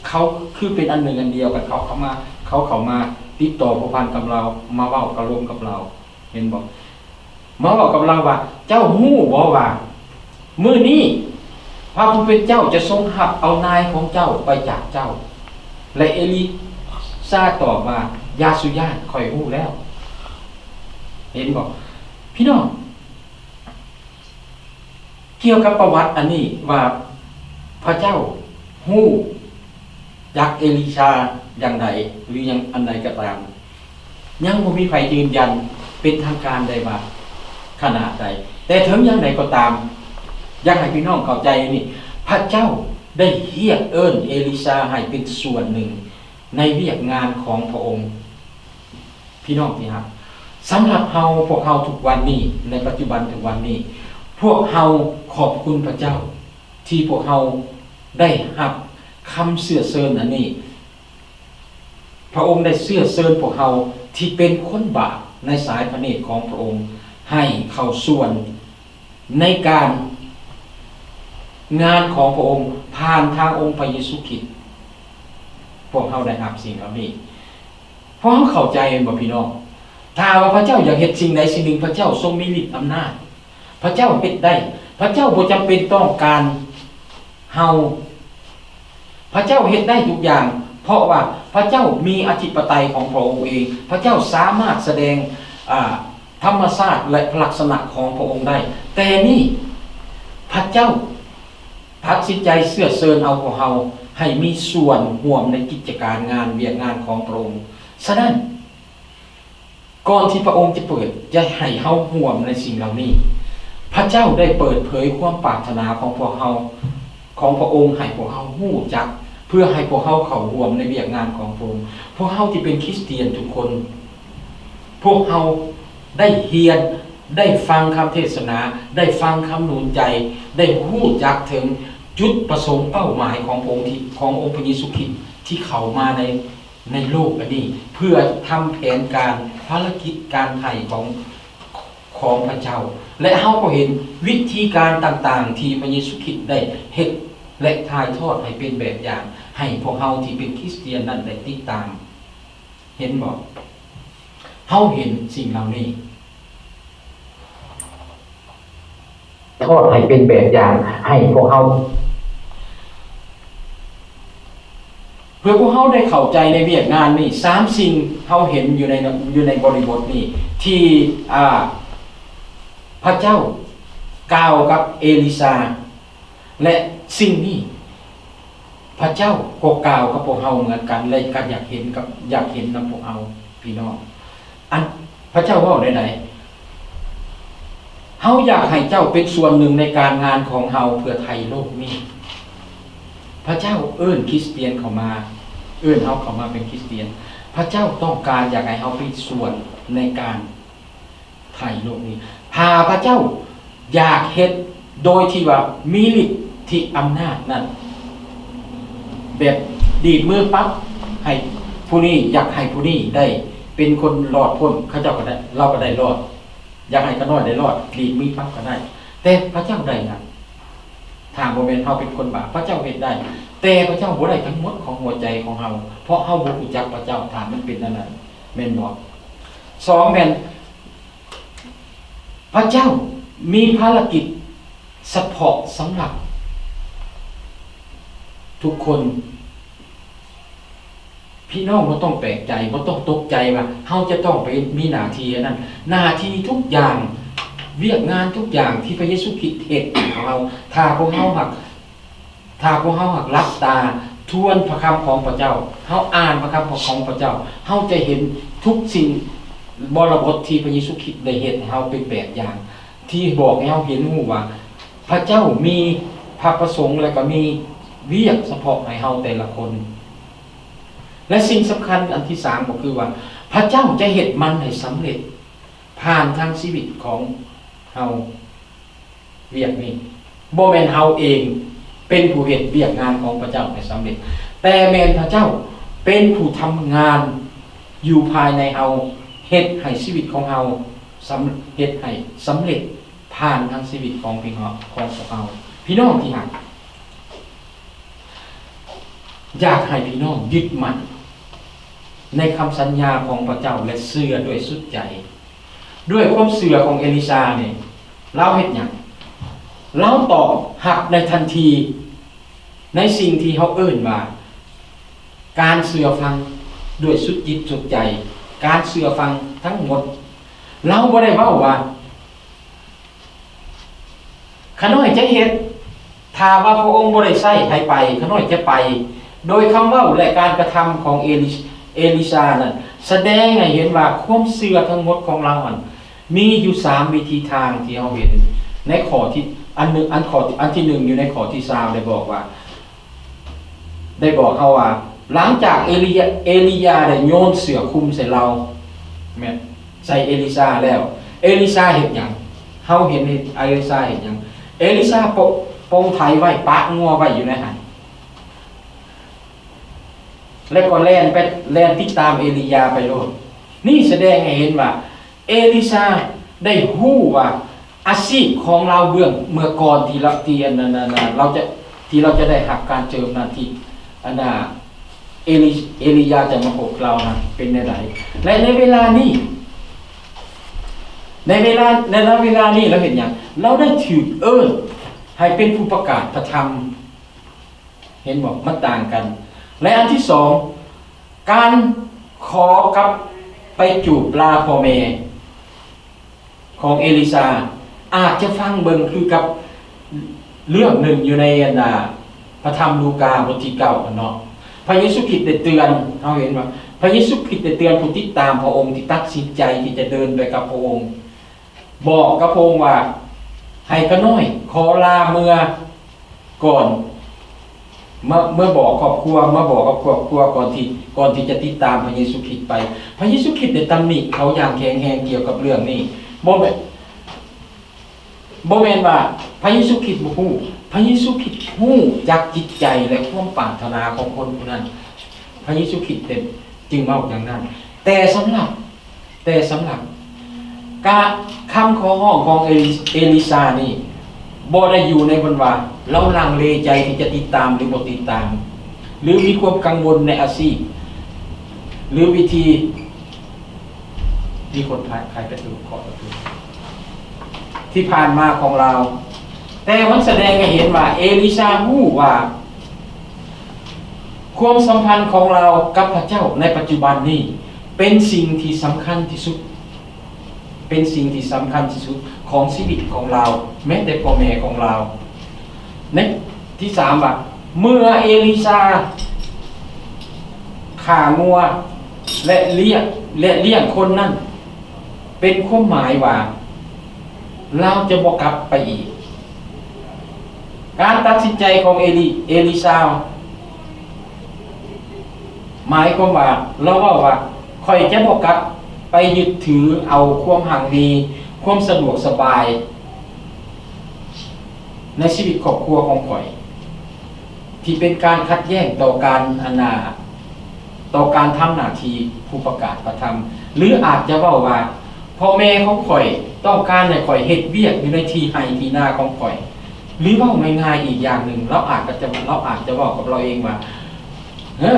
ເຂົາຄືເປັນອັນໜຶ່ງອັນດຽວກັນ ເຂົາເຂົ້າມາ ເຂົາເຂົ້າມາຕິດຕໍ່ພົວພັນກັບລາວ ມາເວົ້າກັບລົມກັບລາວ ເຫັນບໍ່? ມາເວົ້າກັບລາວວ່າ ເຈົ້າຮູ້ບໍ່ວ່າ ມື້ນີ້ພະຜູ້ເປັນເຈົ້າຈະຊົງຮັບເອົານາຍຂອງເຈົ້າໄປຈາກເຈົ້າ? ແລະ ເອລິຊາຕອບວ່າ ຢ່າສູ່ຢ້ານ, ຂ້ອຍຮູ້ແລ້ວ. ເຫັນບໍ່? ພີ່ນ້ອງ, ກ່ຽວກັບປະຫວັດອັນນີ້ວ່າ ພະເຈົ້າຮູ້ຈັກເອລີຊາຢ່າງໃດ ຫຼື ຢ່າງອັນໃດກໍຕາມ, ຍັງບໍ່ມີໃຜຢືນຢັນເປັນທາງການໄດ້ວ່າຂະໜາດໃດ. ແຕ່ເຖິງຢ່າງໃດກໍຕາມ, ຢາກໃຫ້ພີ່ນ້ອງເຂົ້າໃຈນີ້, ພະເຈົ້າໄດ້ຮຽກເອີ້ນເອລີຊາໃຫ້ເປັນສ່ວນໜຶ່ງໃນວຽກງານຂອງພະອົງ. ພີ່ນ້ອງທີ່ຮັກ, ສຳລັບເຮົາ, ພວກເຮົາທຸກວັນນີ້, ໃນປັດຈຸບັນທຸກວັນນີ້, ພວກເຮົາຂອບຄຸນພະເຈົ້າທີ່ພວກເຮົາໄດ້ຮັບຄຳເຊື້ອເຊີນອັນນີ້. ພະອົງໄດ້ເຊື້ອເຊີນພວກເຮົາທີ່ເປັນຄົນບາບໃນສາຍພະເນດຂອງພະອົງ ໃຫ້ເຂົ້າສ່ວນໃນການ ງານຂອງພະອົງຜ່ານທາງອົງພະເຢຊູຄຣິດ. ພວກເຮົາໄດ້ຮັບສິ່ງເຫຼົ່ານີ້. ພວກເຮົາເຂົ້າໃຈແມ່ນບໍ່ພີ່ນ້ອງ? ຖ້າວ່າພະເຈົ້າຢາກເຮັດສິ່ງໃດສິ່ງໜຶ່ງ, ພະເຈົ້າຊົງມີລິດອຳນາດ. ພະເຈົ້າເຮັດໄດ້. ພະເຈົ້າບໍ່ຈຳເປັນຕ້ອງການເຮົາ. ພະເຈົ້າເຮັດໄດ້ທຸກຢ່າງ, ເພາະວ່າພະເຈົ້າມີອະທິປະໄຕຂອງພະອົງເອງ. ພະເຈົ້າສາມາດສະແດງ, ອາ, ທຳມະຊາດ ແລະ ລັກສະນະຂອງພະອົງໄດ້. ແຕ່ນີ້ ພະເຈົ້າຕັດສິນໃຈເຊື້ອເຊີນເອົາພວກເຮົາໃຫ້ມີສ່ວນຮ່ວມໃນກິດຈະການງານວຽກງານຂອງພະອົງ. ສະນັ້ນ, ກ່ອນທີ່ພະອົງຈະເປີດໃຈໃຫ້ເຮົາຮ່ວມໃນສິ່ງເຫຼົ່ານີ້, ພະເຈົ້າໄດ້ເປີດເຜີຍຄວາມປາດຖະໜາຂອງພວກເຮົາ, ຂອງພະອົງໃຫ້ພວກເຮົາຮູ້ຈັກ, ເພື່ອໃຫ້ພວກເຮົາເຂົ້າຮ່ວມໃນວຽກງານຂອງພະອົງ. ພວກເຮົາທີ່ເປັນຄຣິສຕຽນທຸກຄົນ, ພວກເຮົາໄດ້ຮຽນ, ໄດ້ຟັງຄຳເທດສະໜາ, ໄດ້ຟັງຄຳໜູນໃຈ, ໄດ້ຮູ້ຈັກເຖິງຈຸດປະສົງເປົ້າໝາຍຂອງພະອົງທີ່, ຂອງອົງພະເຢຊູຄຣິດທີ່ເຂົ້າມາໃນ ໃນໂລກອັນນີ້ ເພື່ອທຳແຜນການ, ພາລະກິດ, ການໄຖ່ຂອງ, ຂອງພະເຈົ້າ. ແລະ ເຮົາກໍເຫັນວິທີການຕ່າງໆທີ່ພະເຢຊູຄຣິດໄດ້ເຮັດ ແລະ ຖ່າຍທອດໃຫ້ເປັນແບບຢ່າງ ໃຫ້ພວກເຮົາທີ່ເປັນຄຣິສຕຽນນັ້ນໄດ້ຕິດຕາມ. ເຫັນບໍ່? ເຮົາເຫັນສິ່ງເຫຼົ່ານີ້. ທອດໃຫ້ເປັນແບບຢ່າງໃຫ້ພວກເຮົາ. ເພື່ອພວກເຮົາໄດ້ເຂົ້າໃຈໃນວຽກງານນີ້, ສາມສິ່ງເຮົາເຫັນຢູ່ໃນ, ຢູ່ໃນບໍລິບົດນີ້ ທີ່, ອາ, ພະເຈົ້າກ່າວກັບເອລີຊາ ແລະ ສິ່ງນີ້ ພະເຈົ້າກໍກ່າວກັບພວກເຮົາເໝືອນກັນ ແລະ ກໍຢາກເຫັນກັບ, ຢາກເຫັນນຳພວກເຮົາ ພີ່ນ້ອງ. ອັນ ພະເຈົ້າເວົ້າແນວໃດ? ເຮົາຢາກໃຫ້ເຈົ້າເປັນສ່ວນໜຶ່ງໃນການງານຂອງເຮົາເພື່ອໄຖ່ໂລກນີ້. ພະເຈົ້າເອີ້ນຄຣິສຕຽນເຂົ້າມາ, ເອີ້ນເຮົາເຂົ້າມາເປັນຄຣິສຕຽນ. ພະເຈົ້າຕ້ອງການຢາກໃຫ້ເຮົາເປັນສ່ວນໃນການ ໄຖ່ໂລກນີ້. ຖ້າພະເຈົ້າຢາກເຮັດໂດຍທີ່ວ່າມີລິດທິອຳນາດນັ້ນ, ແບບດີດມືປັບໃຫ້ຜູ້ນີ້, ຢາກໃຫ້ຜູ້ນີ້ໄດ້ເປັນຄົນລອດພົ້ນ, ເຂົາເຈົ້າກໍໄດ້, ລາວກໍໄດ້ລອດ. ຢາກໃຫ້ຂ້ານ້ອຍໄດ້ລອດ, ດີດມືປັບກໍໄດ້. ແຕ່ພະເຈົ້າໄດ້ຫຍັງ? ຖ້າບໍ່ແມ່ນເຮົາເປັນຄົນບາບ, ພະເຈົ້າເຮັດໄດ້, ແຕ່ພະເຈົ້າບໍ່ໄດ້ທັງໝົດຂອງຫົວໃຈຂອງເຮົາ, ເພາະເຮົາບໍ່ຮູ້ຈັກພະເຈົ້າ, ຖ້າມັນເປັນອັນນັ້ນ, ແມ່ນບໍ່? ສອງ ແມ່ນ ພະເຈົ້າມີພາລະກິດສະເພາະສຳລັບທຸກຄົນ. ພີ່ນ້ອງບໍ່ຕ້ອງແປກໃຈ, ບໍ່ຕ້ອງຕົກໃຈວ່າເຮົາຈະຕ້ອງໄປມີໜ້າທີ່ອັນນັ້ນ. ໜ້າທີ່ທຸກຢ່າງ, ວຽກງານທຸກຢ່າງທີ່ພະເຢຊູຄຣິດເຮັດໃຫ້ເຮົາ, ຖ້າພວກເຮົາຫາກ ຖ້າພວກເຮົາຫາກຫຼັບຕາທວນພະຄຳຂອງພະເຈົ້າ, ເຮົາອ່ານພະຄຳຂອງພະເຈົ້າ, ເຮົາຈະເຫັນທຸກສິ່ງ ບໍລະບົດທີ່ພະເຢຊູຄຣິດໄດ້ເຮັດໃຫ້ເຮົາເປັນແບບຢ່າງ, ທີ່ບອກໃຫ້ເຮົາເຫັນຮູ້ວ່າ ພະເຈົ້າມີພະປະສົງ ແລະ ກໍມີວຽກສະເພາະໃຫ້ເຮົາແຕ່ລະຄົນ. ແລະ ສິ່ງສຳຄັນອັນທີສາມກໍຄືວ່າ ພະເຈົ້າຈະເຮັດມັນໃຫ້ສຳເລັດຜ່ານທາງຊີວິດຂອງເຮົາ. ວຽກນີ້ ບໍ່ແມ່ນເຮົາເອງເປັນຜູ້ເຮັດວຽກງານຂອງພະເຈົ້າໃຫ້ສຳເລັດ, ແຕ່ແມ່ນພະເຈົ້າເປັນຜູ້ທຳງານຢູ່ພາຍໃນເຮົາ, ເຮັດໃຫ້ຊີວິດຂອງເຮົາສຳ, ເຮັດໃຫ້ສຳເລັດຜ່ານທາງຊີວິດຂອງພີ່ນ້ອງ, ຂອງພວກເຮົາ. ພີ່ນ້ອງທີ່ຮັກ, ຢາກໃຫ້ພີ່ນ້ອງຍຶດໝັ້ນໃນຄຳສັນຍາຂອງພະເຈົ້າ ແລະ ເຊື່ອດ້ວຍສຸດໃຈ. ດ້ວຍຄວາມເຊື່ອຂອງເອລີຊານີ້, ລາວເຮັດຫຍັງ? ລາວຕອບຮັບໃນທັນທີ ໃນສິ່ງທີ່ເຮົາເອີ້ນວ່າການເຊື່ອຟັງ. ດ້ວຍສຸດຈິດສຸດໃຈ, ການເຊື່ອຟັງທັງໝົດ. ລາວບໍ່ໄດ້ເວົ້າວ່າ ຂ້ານ້ອຍຈະເຮັດ, ຖ້າວ່າພະອົງບໍ່ໄດ້ໃຊ້ໃຫ້ໄປ, ຂ້ານ້ອຍຈະໄປ. ໂດຍຄຳເວົ້າ ແລະ ການກະທຳຂອງເອລິ ເອລິຊານັ້ນ ສະແດງໃຫ້ເຫັນວ່າຄວາມເຊື່ອທັງໝົດຂອງລາວຫັ້ນ ມີຢູ່ສາມວິທີທາງທີ່ເຮົາເຫັນໃນຂໍ້ທີ່ ອັນໜຶ່ງ ອັນຂໍ້ ອັນທີໜຶ່ງ ຢູ່ໃນຂໍ້ທີຊາວ ໄດ້ບອກວ່າ ໄດ້ບອກເຮົາວ່າ ຫຼັງຈາກເອລີຍາ ເອລີຢາໄດ້ໂຍນເສື້ອຄຸມໃສ່ລາວ ແມ່ນ ໃສ່ເອລິຊາແລ້ວ ເອລິຊາເຮັດຫຍັງ? ເຮົາເຫັນເອລິຊາເຮັດຫຍັງ? ເອລິຊາປົງ ປົງໄຖໄວ້, ປະງົວໄວ້ຢູ່ໃນຫັ້ນ ແລ້ວກໍແລ່ນໄປ ແລ່ນຕິດຕາມເອລີຢາໄປໂລດ. ນີ້ສະແດງໃຫ້ເຫັນວ່າ ເອລິຊາໄດ້ຮູ້ວ່າອາຊີບຂອງລາວເບື້ອງເມື່ອກ່ອນທີ່ລາວ ທີ່ອັນນັ້ນ ອັນນັ້ນ ລາວຈະ ທີ່ລາວຈະໄດ້ຮັບການເຈີມນັ້ນ ທີ່ອັນນ່າ ເອລິ ເອລີຢາຈະມາພົບລາວນັ້ນເປັນແນວໃດ. ແລະ ໃນເວລານີ້ ໃນເວລາ ໃນເວລານີ້ລາວເຮັດຫຍັງ? ລາວໄດ້ຖືກເອີ້ນໃຫ້ເປັນຜູ້ປະກາດພະທຳ. ເຫັນບໍ່? ມັນຕ່າງກັນ. ແລະ ອັນທີສອງ ການຂໍກັບໄປຈູບລາພໍ່ແມ່ຂອງເອລິຊາ ອາດຈະຟັງເບິ່ງຄືກັບເລື່ອງໜຶ່ງຢູ່ໃນອັນນ່າ ພະທຳລູກາບົດທີເກົ້າຫັ້ນເນາະ. ພະເຢຊູຄຣິດໄດ້ເຕືອນ ເຮົາເຫັນວ່າ ພະເຢຊູຄຣິດໄດ້ເຕືອນຜູ້ຕິດຕາມພະອົງທີ່ຕັດສິນໃຈທີ່ຈະເດີນໄປກັບພະອົງ ບອກກັບພະອົງວ່າ ໃຫ້ຂ້ານ້ອຍຂໍລາເມືອກ່ອນ ມາ ເມືອບອກຄອບຄົວ ມາບອກກັບຄອບຄົວກ່ອນທີ່ ກ່ອນທີ່ຈະຕິດຕາມພະເຢຊູຄຣິດໄປ. ພະເຢຊູຄຣິດໄດ້ຕຳໜິເຂົາຢ່າງແຂງແຮງກ່ຽວກັບເລື່ອງນີ້. ບໍ່ແມ່ນ ບໍ່ແມ່ນວ່າພະເຢຊູຄຣິດບໍ່ຮູ້, ພະເຢຊູຄຣິດຮູ້ຈັກຈິດໃຈ ແລະ ຄວາມປາດຖະໜາຂອງຄົນຜູ້ນັ້ນ. ພະເຢຊູຄຣິດເຕັມ ຈຶ່ງເວົ້າຢ່າງນັ້ນ. ແຕ່ສຳລັບ ແຕ່ສຳລັບກະຄຳຂໍຮ້ອງຂອງເອລິ ເອລິຊານີ້ ບໍ່ໄດ້ຢູ່ໃນບ່ອນວ່າລາວລັງເລໃຈທີ່ຈະຕິດຕາມ ຫຼື ບໍ່ຕິດຕາມ ຫຼື ມີຄວາມກັງວົນໃນອາຊີບ ຫຼື ວິທີ ມີຄົນຂາຍປະຕູ ເຄາະປະຕູ ທີ່ຜ່ານມາຂອງລາວ, ແຕ່ມັນສະແດງໃຫ້ເຫັນວ່າເອລິຊາຮູ້ວ່າ ຄວາມສຳພັນຂອງລາວກັບພະເຈົ້າໃນປັດຈຸບັນນີ້ ເປັນສິ່ງທີ່ສຳຄັນທີ່ສຸດ, ເປັນສິ່ງທີ່ສຳຄັນທີ່ສຸດຂອງຊີວິດຂອງລາວ, ແມ້ແຕ່ພໍ່ແມ່ຂອງລາວ. ໃນທີສາມວ່າ ເມື່ອເອລິຊາຂ້າງົວ ແລະ ລ້ຽງ ແລະ ລ້ຽງຄົນນັ້ນ ເປັນຄວາມໝາຍວ່າ ລາວຈະບໍ່ກັບໄປອີກ. ການຕັດສິນໃຈຂອງເອລີ ເອລິຊາ ໝາຍຄວາມວ່າ ລາວເວົ້າວ່າ ຂ້ອຍຈະບໍ່ກັບໄປຍຶດຖືເອົາຄວາມຮັ່ງມີ, ຄວາມສະດວກສະບາຍ ໃນຊີວິດຄອບຄົວຂອງຂ້ອຍ ທີ່ເປັນການຂັດແຍ້ງຕໍ່ການ ອັນນ່າ ຕໍ່ການທຳໜ້າທີ່ຜູ້ປະກາດພະທຳ ຫຼື ອາດຈະເວົ້າວ່າ ພໍ່ແມ່ຂອງຂ້ອຍຕ້ອງການໃຫ້ຂ້ອຍເຮັດວຽກຢູ່ໃນທີ່ໄຮ່ທີ່ນາຂອງຂ້ອຍ ຫຼື ເວົ້າງ່າຍໆອີກຢ່າງໜຶ່ງ ລາວອາດຈະ ລາວອາດຈະເວົ້າກັບລາວເອງວ່າ ເອີ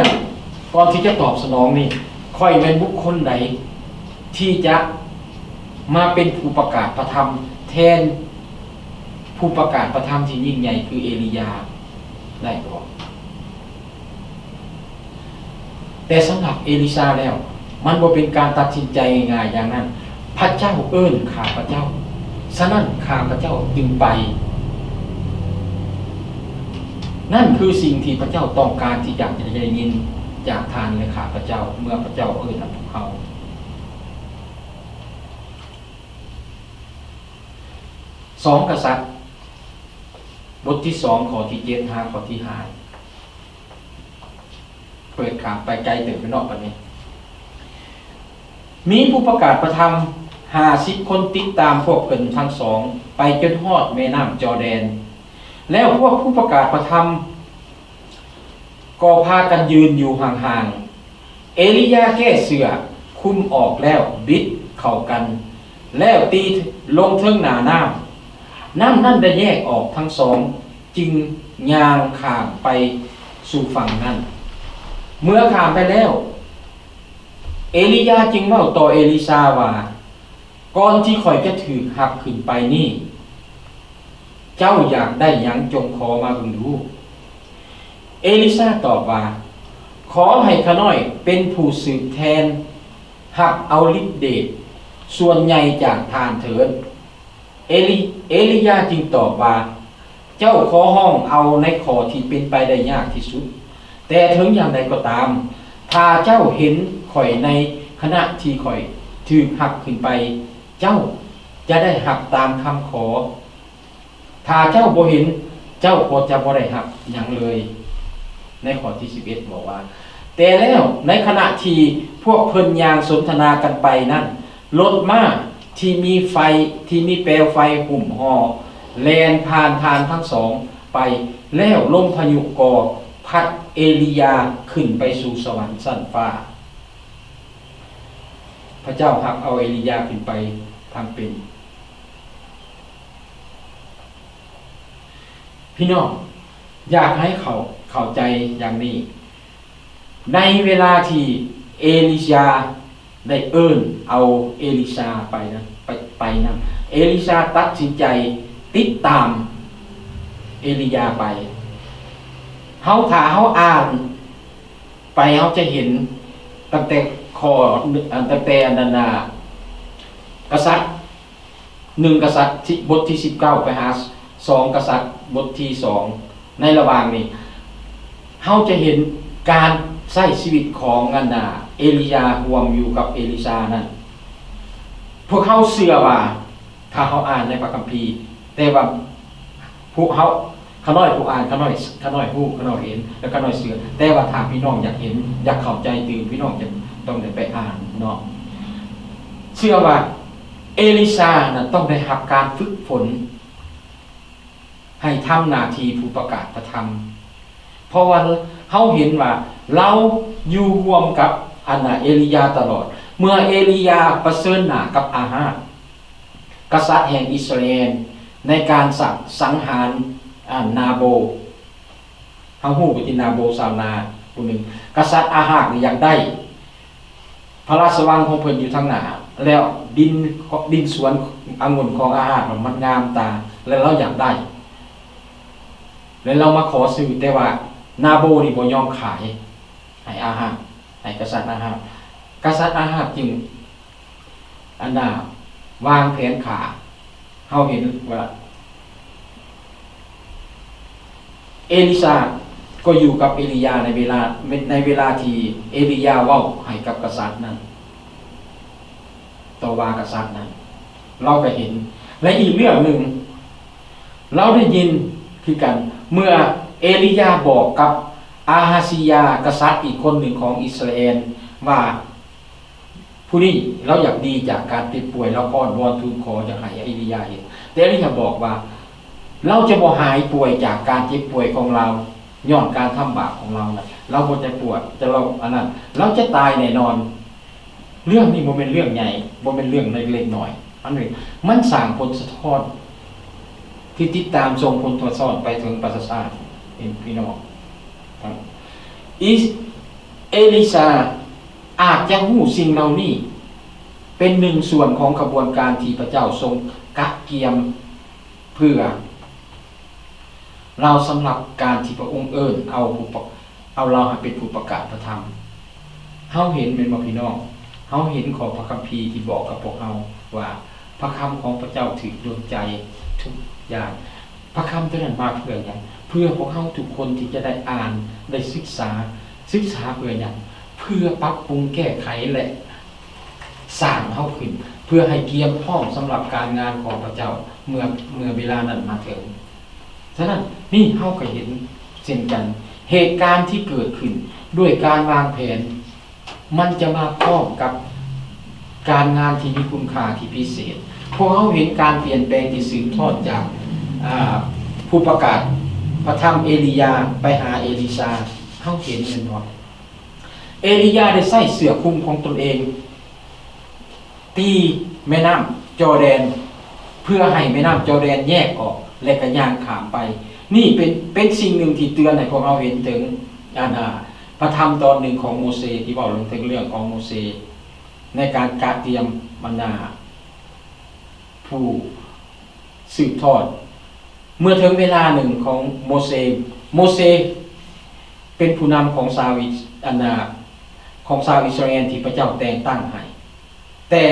ກ່ອນທີ່ຈະຕອບສະໜອງນີ້ ຂ້ອຍແມ່ນບຸກຄົນໃດທີ່ຈະມາເປັນຜູ້ປະກາດພະທຳແທນ ຜູ້ປະກາດພະທຳທີ່ຍິ່ງໃຫຍ່ຄືເອລີຢາໄດ້ບໍ່? ແຕ່ສຳລັບເອລິຊາແລ້ວ ມັນບໍ່ເປັນການຕັດສິນໃຈງ່າຍໆຢ່າງນັ້ນ. ພະເຈົ້າເອີ້ນຂ້າພະເຈົ້າ, ສະນັ້ນຂ້າພະເຈົ້າຈຶ່ງໄປ. ນັ້ນຄືສິ່ງທີ່ພະເຈົ້າຕ້ອງການທີ່ຢາກຈະໄດ້ຍິນຈາກທ່ານ ແລະ ຂ້າພະເຈົ້າ ເມື່ອພະເຈົ້າເອີ້ນນຳພວກເຮົາ. ສອງກະສັດ ບົດທີສອງ ຂໍ້ທີເຈັດຫາຂໍ້ທີຫ້າ ເປີດຂ້າມໄປໄກເຕີບແລ້ວເນາະບັດນີ້. ມີຜູ້ປະກາດພະທຳຫ້າສິບຄົນຕິດຕາມພວກເພິ່ນທັງສອງໄປຈົນຮອດແມ່ນ້ຳຈໍແດນ. ແລ້ວພວກຜູ້ປະກາດພະທຳກໍພາກັນຢືນຢູ່ຫ່າງໆ. ເອລີຢາແກ້ເສື້ອຄຸມອອກແລ້ວບິດເຂົ້າກັນ ແລ້ວຕີລົງເທິງໜ້ານ້ຳ. ນ້ຳນັ້ນໄດ້ແຍກອອກທັງສອງ ຈຶ່ງຍ່າງຂ້າມໄປສູ່ຝັ່ງນັ້ນ. ເມື່ອຂ້າມໄປແລ້ວ ເອລີຢາຈຶ່ງເວົ້າຕໍ່ເອລິຊາວ່າ, ກ່ອນທີ່ຂ້ອຍຈະຖືກຮັບຂຶ້ນໄປນີ້ ເຈົ້າຢາກໄດ້ຫຍັງຈົ່ງຂໍມາເບິ່ງດູ. ເອລິຊາຕອບວ່າ, ຂໍໃຫ້ຂ້ານ້ອຍເປັນຜູ້ສືບແທນ ຮັບເອົາລິດເດດສ່ວນໃຫຍ່ຈາກທ່ານເຖີດ. ເອລີ ເອລີຍາຈຶ່ງຕອບວ່າ, ເຈົ້າຂໍຮ້ອງເອົາໃນຂໍ້ທີ່ເປັນໄປໄດ້ຍາກທີ່ສຸດ, ແຕ່ເຖິງຢ່າງໃດກໍຕາມ, ຖ້າເຈົ້າເຫັນຂ້ອຍໃນຂະນະທີ່ຂ້ອຍຖືກຮັບຂຶ້ນໄປ, ເຈົ້າຈະໄດ້ຮັບຕາມຄຳຂໍ. ຖ້າເຈົ້າບໍ່ເຫັນ, ເຈົ້າກໍຈະບໍ່ໄດ້ຮັບຫຍັງເລີຍ. ໃນຂໍ້ທີສິບເອັດບອກວ່າ, ແຕ່ແລ້ວໃນຂະນະທີ່ພວກເພິ່ນຍ່າງສົນທະນາກັນໄປນັ້ນ, ລົດມ້າທີ່ມີໄຟ, ທີ່ມີແປວໄຟຫຸ້ມຫໍ່ ແລ່ນຜ່ານທ່ານທັງສອງໄປ, ແລ້ວລົມພາຍຸກໍພັດເອລີຍາຂຶ້ນໄປສູ່ສະຫວັນຊັ້ນຟ້າ. ພະເຈົ້າຮັບເອົາເອລີຍາຂຶ້ນໄປທັງເປັນ. ພີ່ນ້ອງ, ຢາກໃຫ້ເຂົ້າ ເຂົ້າໃຈຢ່າງນີ້, ໃນເວລາທີ່ເອລີຊາໄດ້ເອີ້ນເອົາເອລິຊາໄປນະ ໄປ ໄປນຳ, ເອລິຊາຕັດສິນໃຈຕິດຕາມເອລີຍາໄປ. ເຮົາ ຖ້າເຮົາອ່ານໄປ ເຮົາຈະເຫັນຕັ້ງແຕ່ຂໍ້ ອັນ ຕັ້ງແຕ່ອັນນັ້ນນະ ກະສັດ ໜຶ່ງກະສັດ ບົດທີສິບເກົ້າ ໄປຫາ ສອງກະສັດ ບົດທີສອງ ໃນລະຫວ່າງນີ້ ເຮົາຈະເຫັນການໃຊ້ຊີວິດຂອງອັນນາ ເອລີຢາຮ່ວມຢູ່ກັບເອລິຊານັ້ນ. ພວກເຮົາເຊື່ອວ່າ ຖ້າເຮົາອ່ານໃນພະຄຳພີ, ແຕ່ວ່າພວກເຮົາ ຂ້ານ້ອຍຜູ້ອ່ານ, ຂ້ານ້ອຍ ຂ້ານ້ອຍຮູ້, ຂ້ານ້ອຍເຫັນ ແລະ ຂ້ານ້ອຍເຊື່ອ. ແຕ່ວ່າຖ້າພີ່ນ້ອງຢາກເຫັນ, ຢາກເຂົ້າໃຈຕື່ມ, ພີ່ນ້ອງຈະຕ້ອງໄດ້ໄປອ່ານເນາະ. ເຊື່ອວ່າເອລິຊານັ້ນຕ້ອງໄດ້ຮັບການຝຶກຝົນໃຫ້ທຳໜ້າທີ່ຜູ້ປະກາດພະທຳ, ເພາະວ່າເຮົາເຫັນວ່າລາວຢູ່ຮ່ວມກັບອັນນາ ເອລີຢາຕະຫຼອດ. ເມື່ອເອລີຢາປະເຊີນໜ້າກັບອາຮາບ ກະສັດແຫ່ງອິດສະຣາເອນ ໃນການສັງ ສັງຫານ ອາ ນາໂບດ. ເຮົາຮູ້ວ່າທີ່ນາໂບດຊາວນາຜູ້ໜຶ່ງ, ກະສັດອາຮາບນີ້ຢາກໄດ້ພະລາຊະວັງຂອງເພິ່ນຢູ່ທາງໜ້າ ແລ້ວດິນ ດິນສວນອະງຸ່ນຂອງອາຮາບມັນງາມຕາ ແລະ ລາວຢາກໄດ້ ແລະ ລາວມາຂໍຊື້, ແຕ່ວ່ານາໂບດນີ້ບໍ່ຍອມຂາຍໃຫ້ອາຮາບ, ໃຫ້ກະສັດອາຮາບ. ກະສັດອາຮາບຈຶ່ງ ອັນນາ ວາງແຜນຂ້າ. ເຮົາເຫັນວ່າເອລິຊາກໍຢູ່ກັບເອລີຢາໃນເວລາ ໃນເວລາທີ່ເອລີຢາເວົ້າໃຫ້ກັບກະສັດນັ້ນ, ຕໍ່ວ່າກະສັດນັ້ນ, ລາວກໍເຫັນ. ແລະ ອີກເລື່ອງໜຶ່ງ ລາວໄດ້ຍິນຄືກັນ ເມື່ອເອລີຢາບອກກັບອາຮາຊີຍາ ກະສັດອີກຄົນໜຶ່ງຂອງອິດສະຣາເອນວ່າ ຜູ້ນີ້ລາວຢາກດີຈາກການເຈັບປ່ວຍ, ລາວອ້ອນວອນທູນຂໍຢາກໃຫ້ເອລີຢາເຫັນ. ແຕ່ເອລີຢາບອກວ່າ ລາວຈະບໍ່ຫາຍປ່ວຍຈາກການເຈັບປ່ວຍຂອງລາວ ຍ້ອນການທຳບາບຂອງລາວນະ. ລາວບໍ່ຈະປວດ, ແຕ່ລາວ ອັນນັ້ນ ລາວຈະຕາຍແນ່ນອນ. ເລື່ອງນີ້ບໍ່ແມ່ນເລື່ອງໃຫຍ່, ບໍ່ແມ່ນເລື່ອງເລັກໆນ້ອຍໆ. ອັນນີ້ມັນສ້າງຜົນສະທ້ອນ ທີ່ຕິດຕາມສົ່ງຜົນສະທ້ອນໄປເຖິງປະຊາຊາດ ເຫັນພີ່ນ້ອງ. ອີ ເອລິຊາອາດຈະຮູ້ສິ່ງເຫຼົ່ານີ້ ເປັນໜຶ່ງສ່ວນຂອງຂະບວນການທີ່ພະເຈົ້າຊົງກະກຽມເພື່ອລາວ ສຳລັບການທີ່ພະອົງເອີ້ນເອົາຜູ້ປະ ເອົາລາວໃຫ້ເປັນຜູ້ປະກາດພະທຳ. ເຮົາເຫັນແມ່ນບໍ່ພີ່ນ້ອງ? ເຮົາເຫັນຂໍ້ພະຄຳພີທີ່ບອກກັບພວກເຮົາວ່າ ພະຄຳຂອງພະເຈົ້າຖືກດົນໃຈທຸກຢ່າງ. ພະຄຳໂຕນັ້ນມາເພື່ອຫຍັງ? ເພື່ອພວກເຮົາທຸກຄົນທີ່ຈະໄດ້ອ່ານ, ໄດ້ສຶກສາ. ສຶກສາເພື່ອຫຍັງ? ເພື່ອປັບປຸງແກ້ໄຂ ແລະ ສ້າງເຮົາຂຶ້ນ ເພື່ອໃຫ້ກຽມພ້ອມສຳລັບການງານຂອງພະເຈົ້າ ເມື່ອ ເມື່ອເວລານັ້ນມາເຖິງ. ສະນັ້ນ ນີ້ເຮົາກໍເຫັນເຊັ່ນກັນ, ເຫດການທີ່ເກີດຂຶ້ນດ້ວຍການວາງແຜນ ມັນຈະມາພ້ອມກັບການງານທີ່ມີຄຸນຄ່າທີ່ພິເສດ. ພວກເຮົາເຫັນການປ່ຽນແປງທີ່ສືບທອດຈາກ ອາ ຜູ້ປະກາດພະທຳເອລີຍາໄປຫາເອລິຊາ. ເຮົາເຫັນແມ່ນບໍ່? ເອລີຍາໄດ້ໃຊ້ເສື້ອຄຸມຂອງຕົນເອງ ຕີແມ່ນ້ຳຈໍແດນ ເພື່ອໃຫ້ແມ່ນ້ຳຈໍແດນແຍກອອກ ແລະ ກໍຍ່າງຂ້າມໄປ. ນີ້ເປັນ ເປັນສິ່ງໜຶ່ງທີ່ເຕືອນໃຫ້ພວກເຮົາເຫັນເຖິງ ອັນ ອາ ພະທຳຕອນໜຶ່ງຂອງໂມເຊ ທີ່ເວົ້າເຖິງເລື່ອງຂອງໂມເຊ ໃນການກະກຽມບັນດາຜູ້ສືບທອດ. ເມື່ອເຖິງເວລາໜຶ່ງຂອງໂມເຊ, ໂມເຊເປັນຜູ້ນຳຂອງຊາວອິດ ອັນນາ ຂອງຊາວອິດສະຣາແອນທີ່ພະເຈົ້າແຕ່ງຕັ້ງໃຫ້, ແຕ່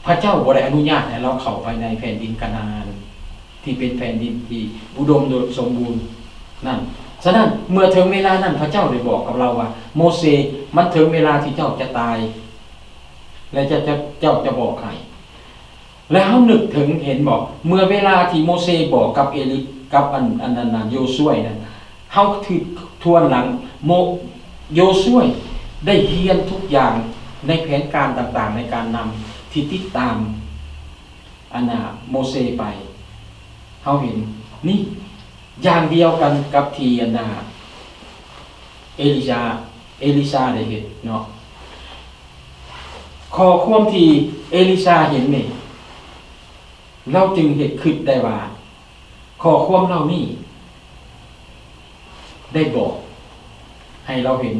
ພະເຈົ້າບໍ່ໄດ້ອະນຸຍາດໃຫ້ລາວເຂົ້າໄປໃນແຜ່ນດິນການານ ທີ່ເປັນແຜ່ນດິນທີ່ອຸດົມສົມບູນນັ້ນ. ສະນັ້ນ ເມື່ອເຖິງເວລານັ້ນ ພະເຈົ້າໄດ້ບອກກັບລາວວ່າ, ໂມເຊ, ມັນເຖິງເວລາທີ່ເຈົ້າຈະຕາຍ ແລະ ເຈົ້າຈະ, ເຈົ້າຈະບອກໃຫ້. ແລະ ເຮົານຶກເຖິງ, ເຫັນບໍ່, ເມື່ອເວລາທີ່ໂມເຊບອກກັບເອລິ, ກັບອັນ, ອັນນັ້ນນະ, ໂຢຊວຍນັ້ນ, ເຮົາຖືກທວນຫຼັງ, ໂມ, ໂຢຊວຍໄດ້ຮຽນທຸກຢ່າງໃນແຜນການຕ່າງໆ ໃນການນຳທີ່ຕິດຕາມ ອັນນາ ໂມເຊໄປ. ເຮົາເຫັນນີ້ຢ່າງດຽວກັນກັບທີ່ ອັນນາ ເອລິຊາ, ເອລິຊາໄດ້ເຮັດເນາະ. ຂໍ້ຄວາມທີ່ເອລິຊາເຫັນນີ້ ລາວຈຶ່ງເຮັດຄິດໄດ້ວ່າ ຂໍ້ຄວາມເຫຼົ່ານີ້ໄດ້ບອກໃຫ້ລາວເຫັນ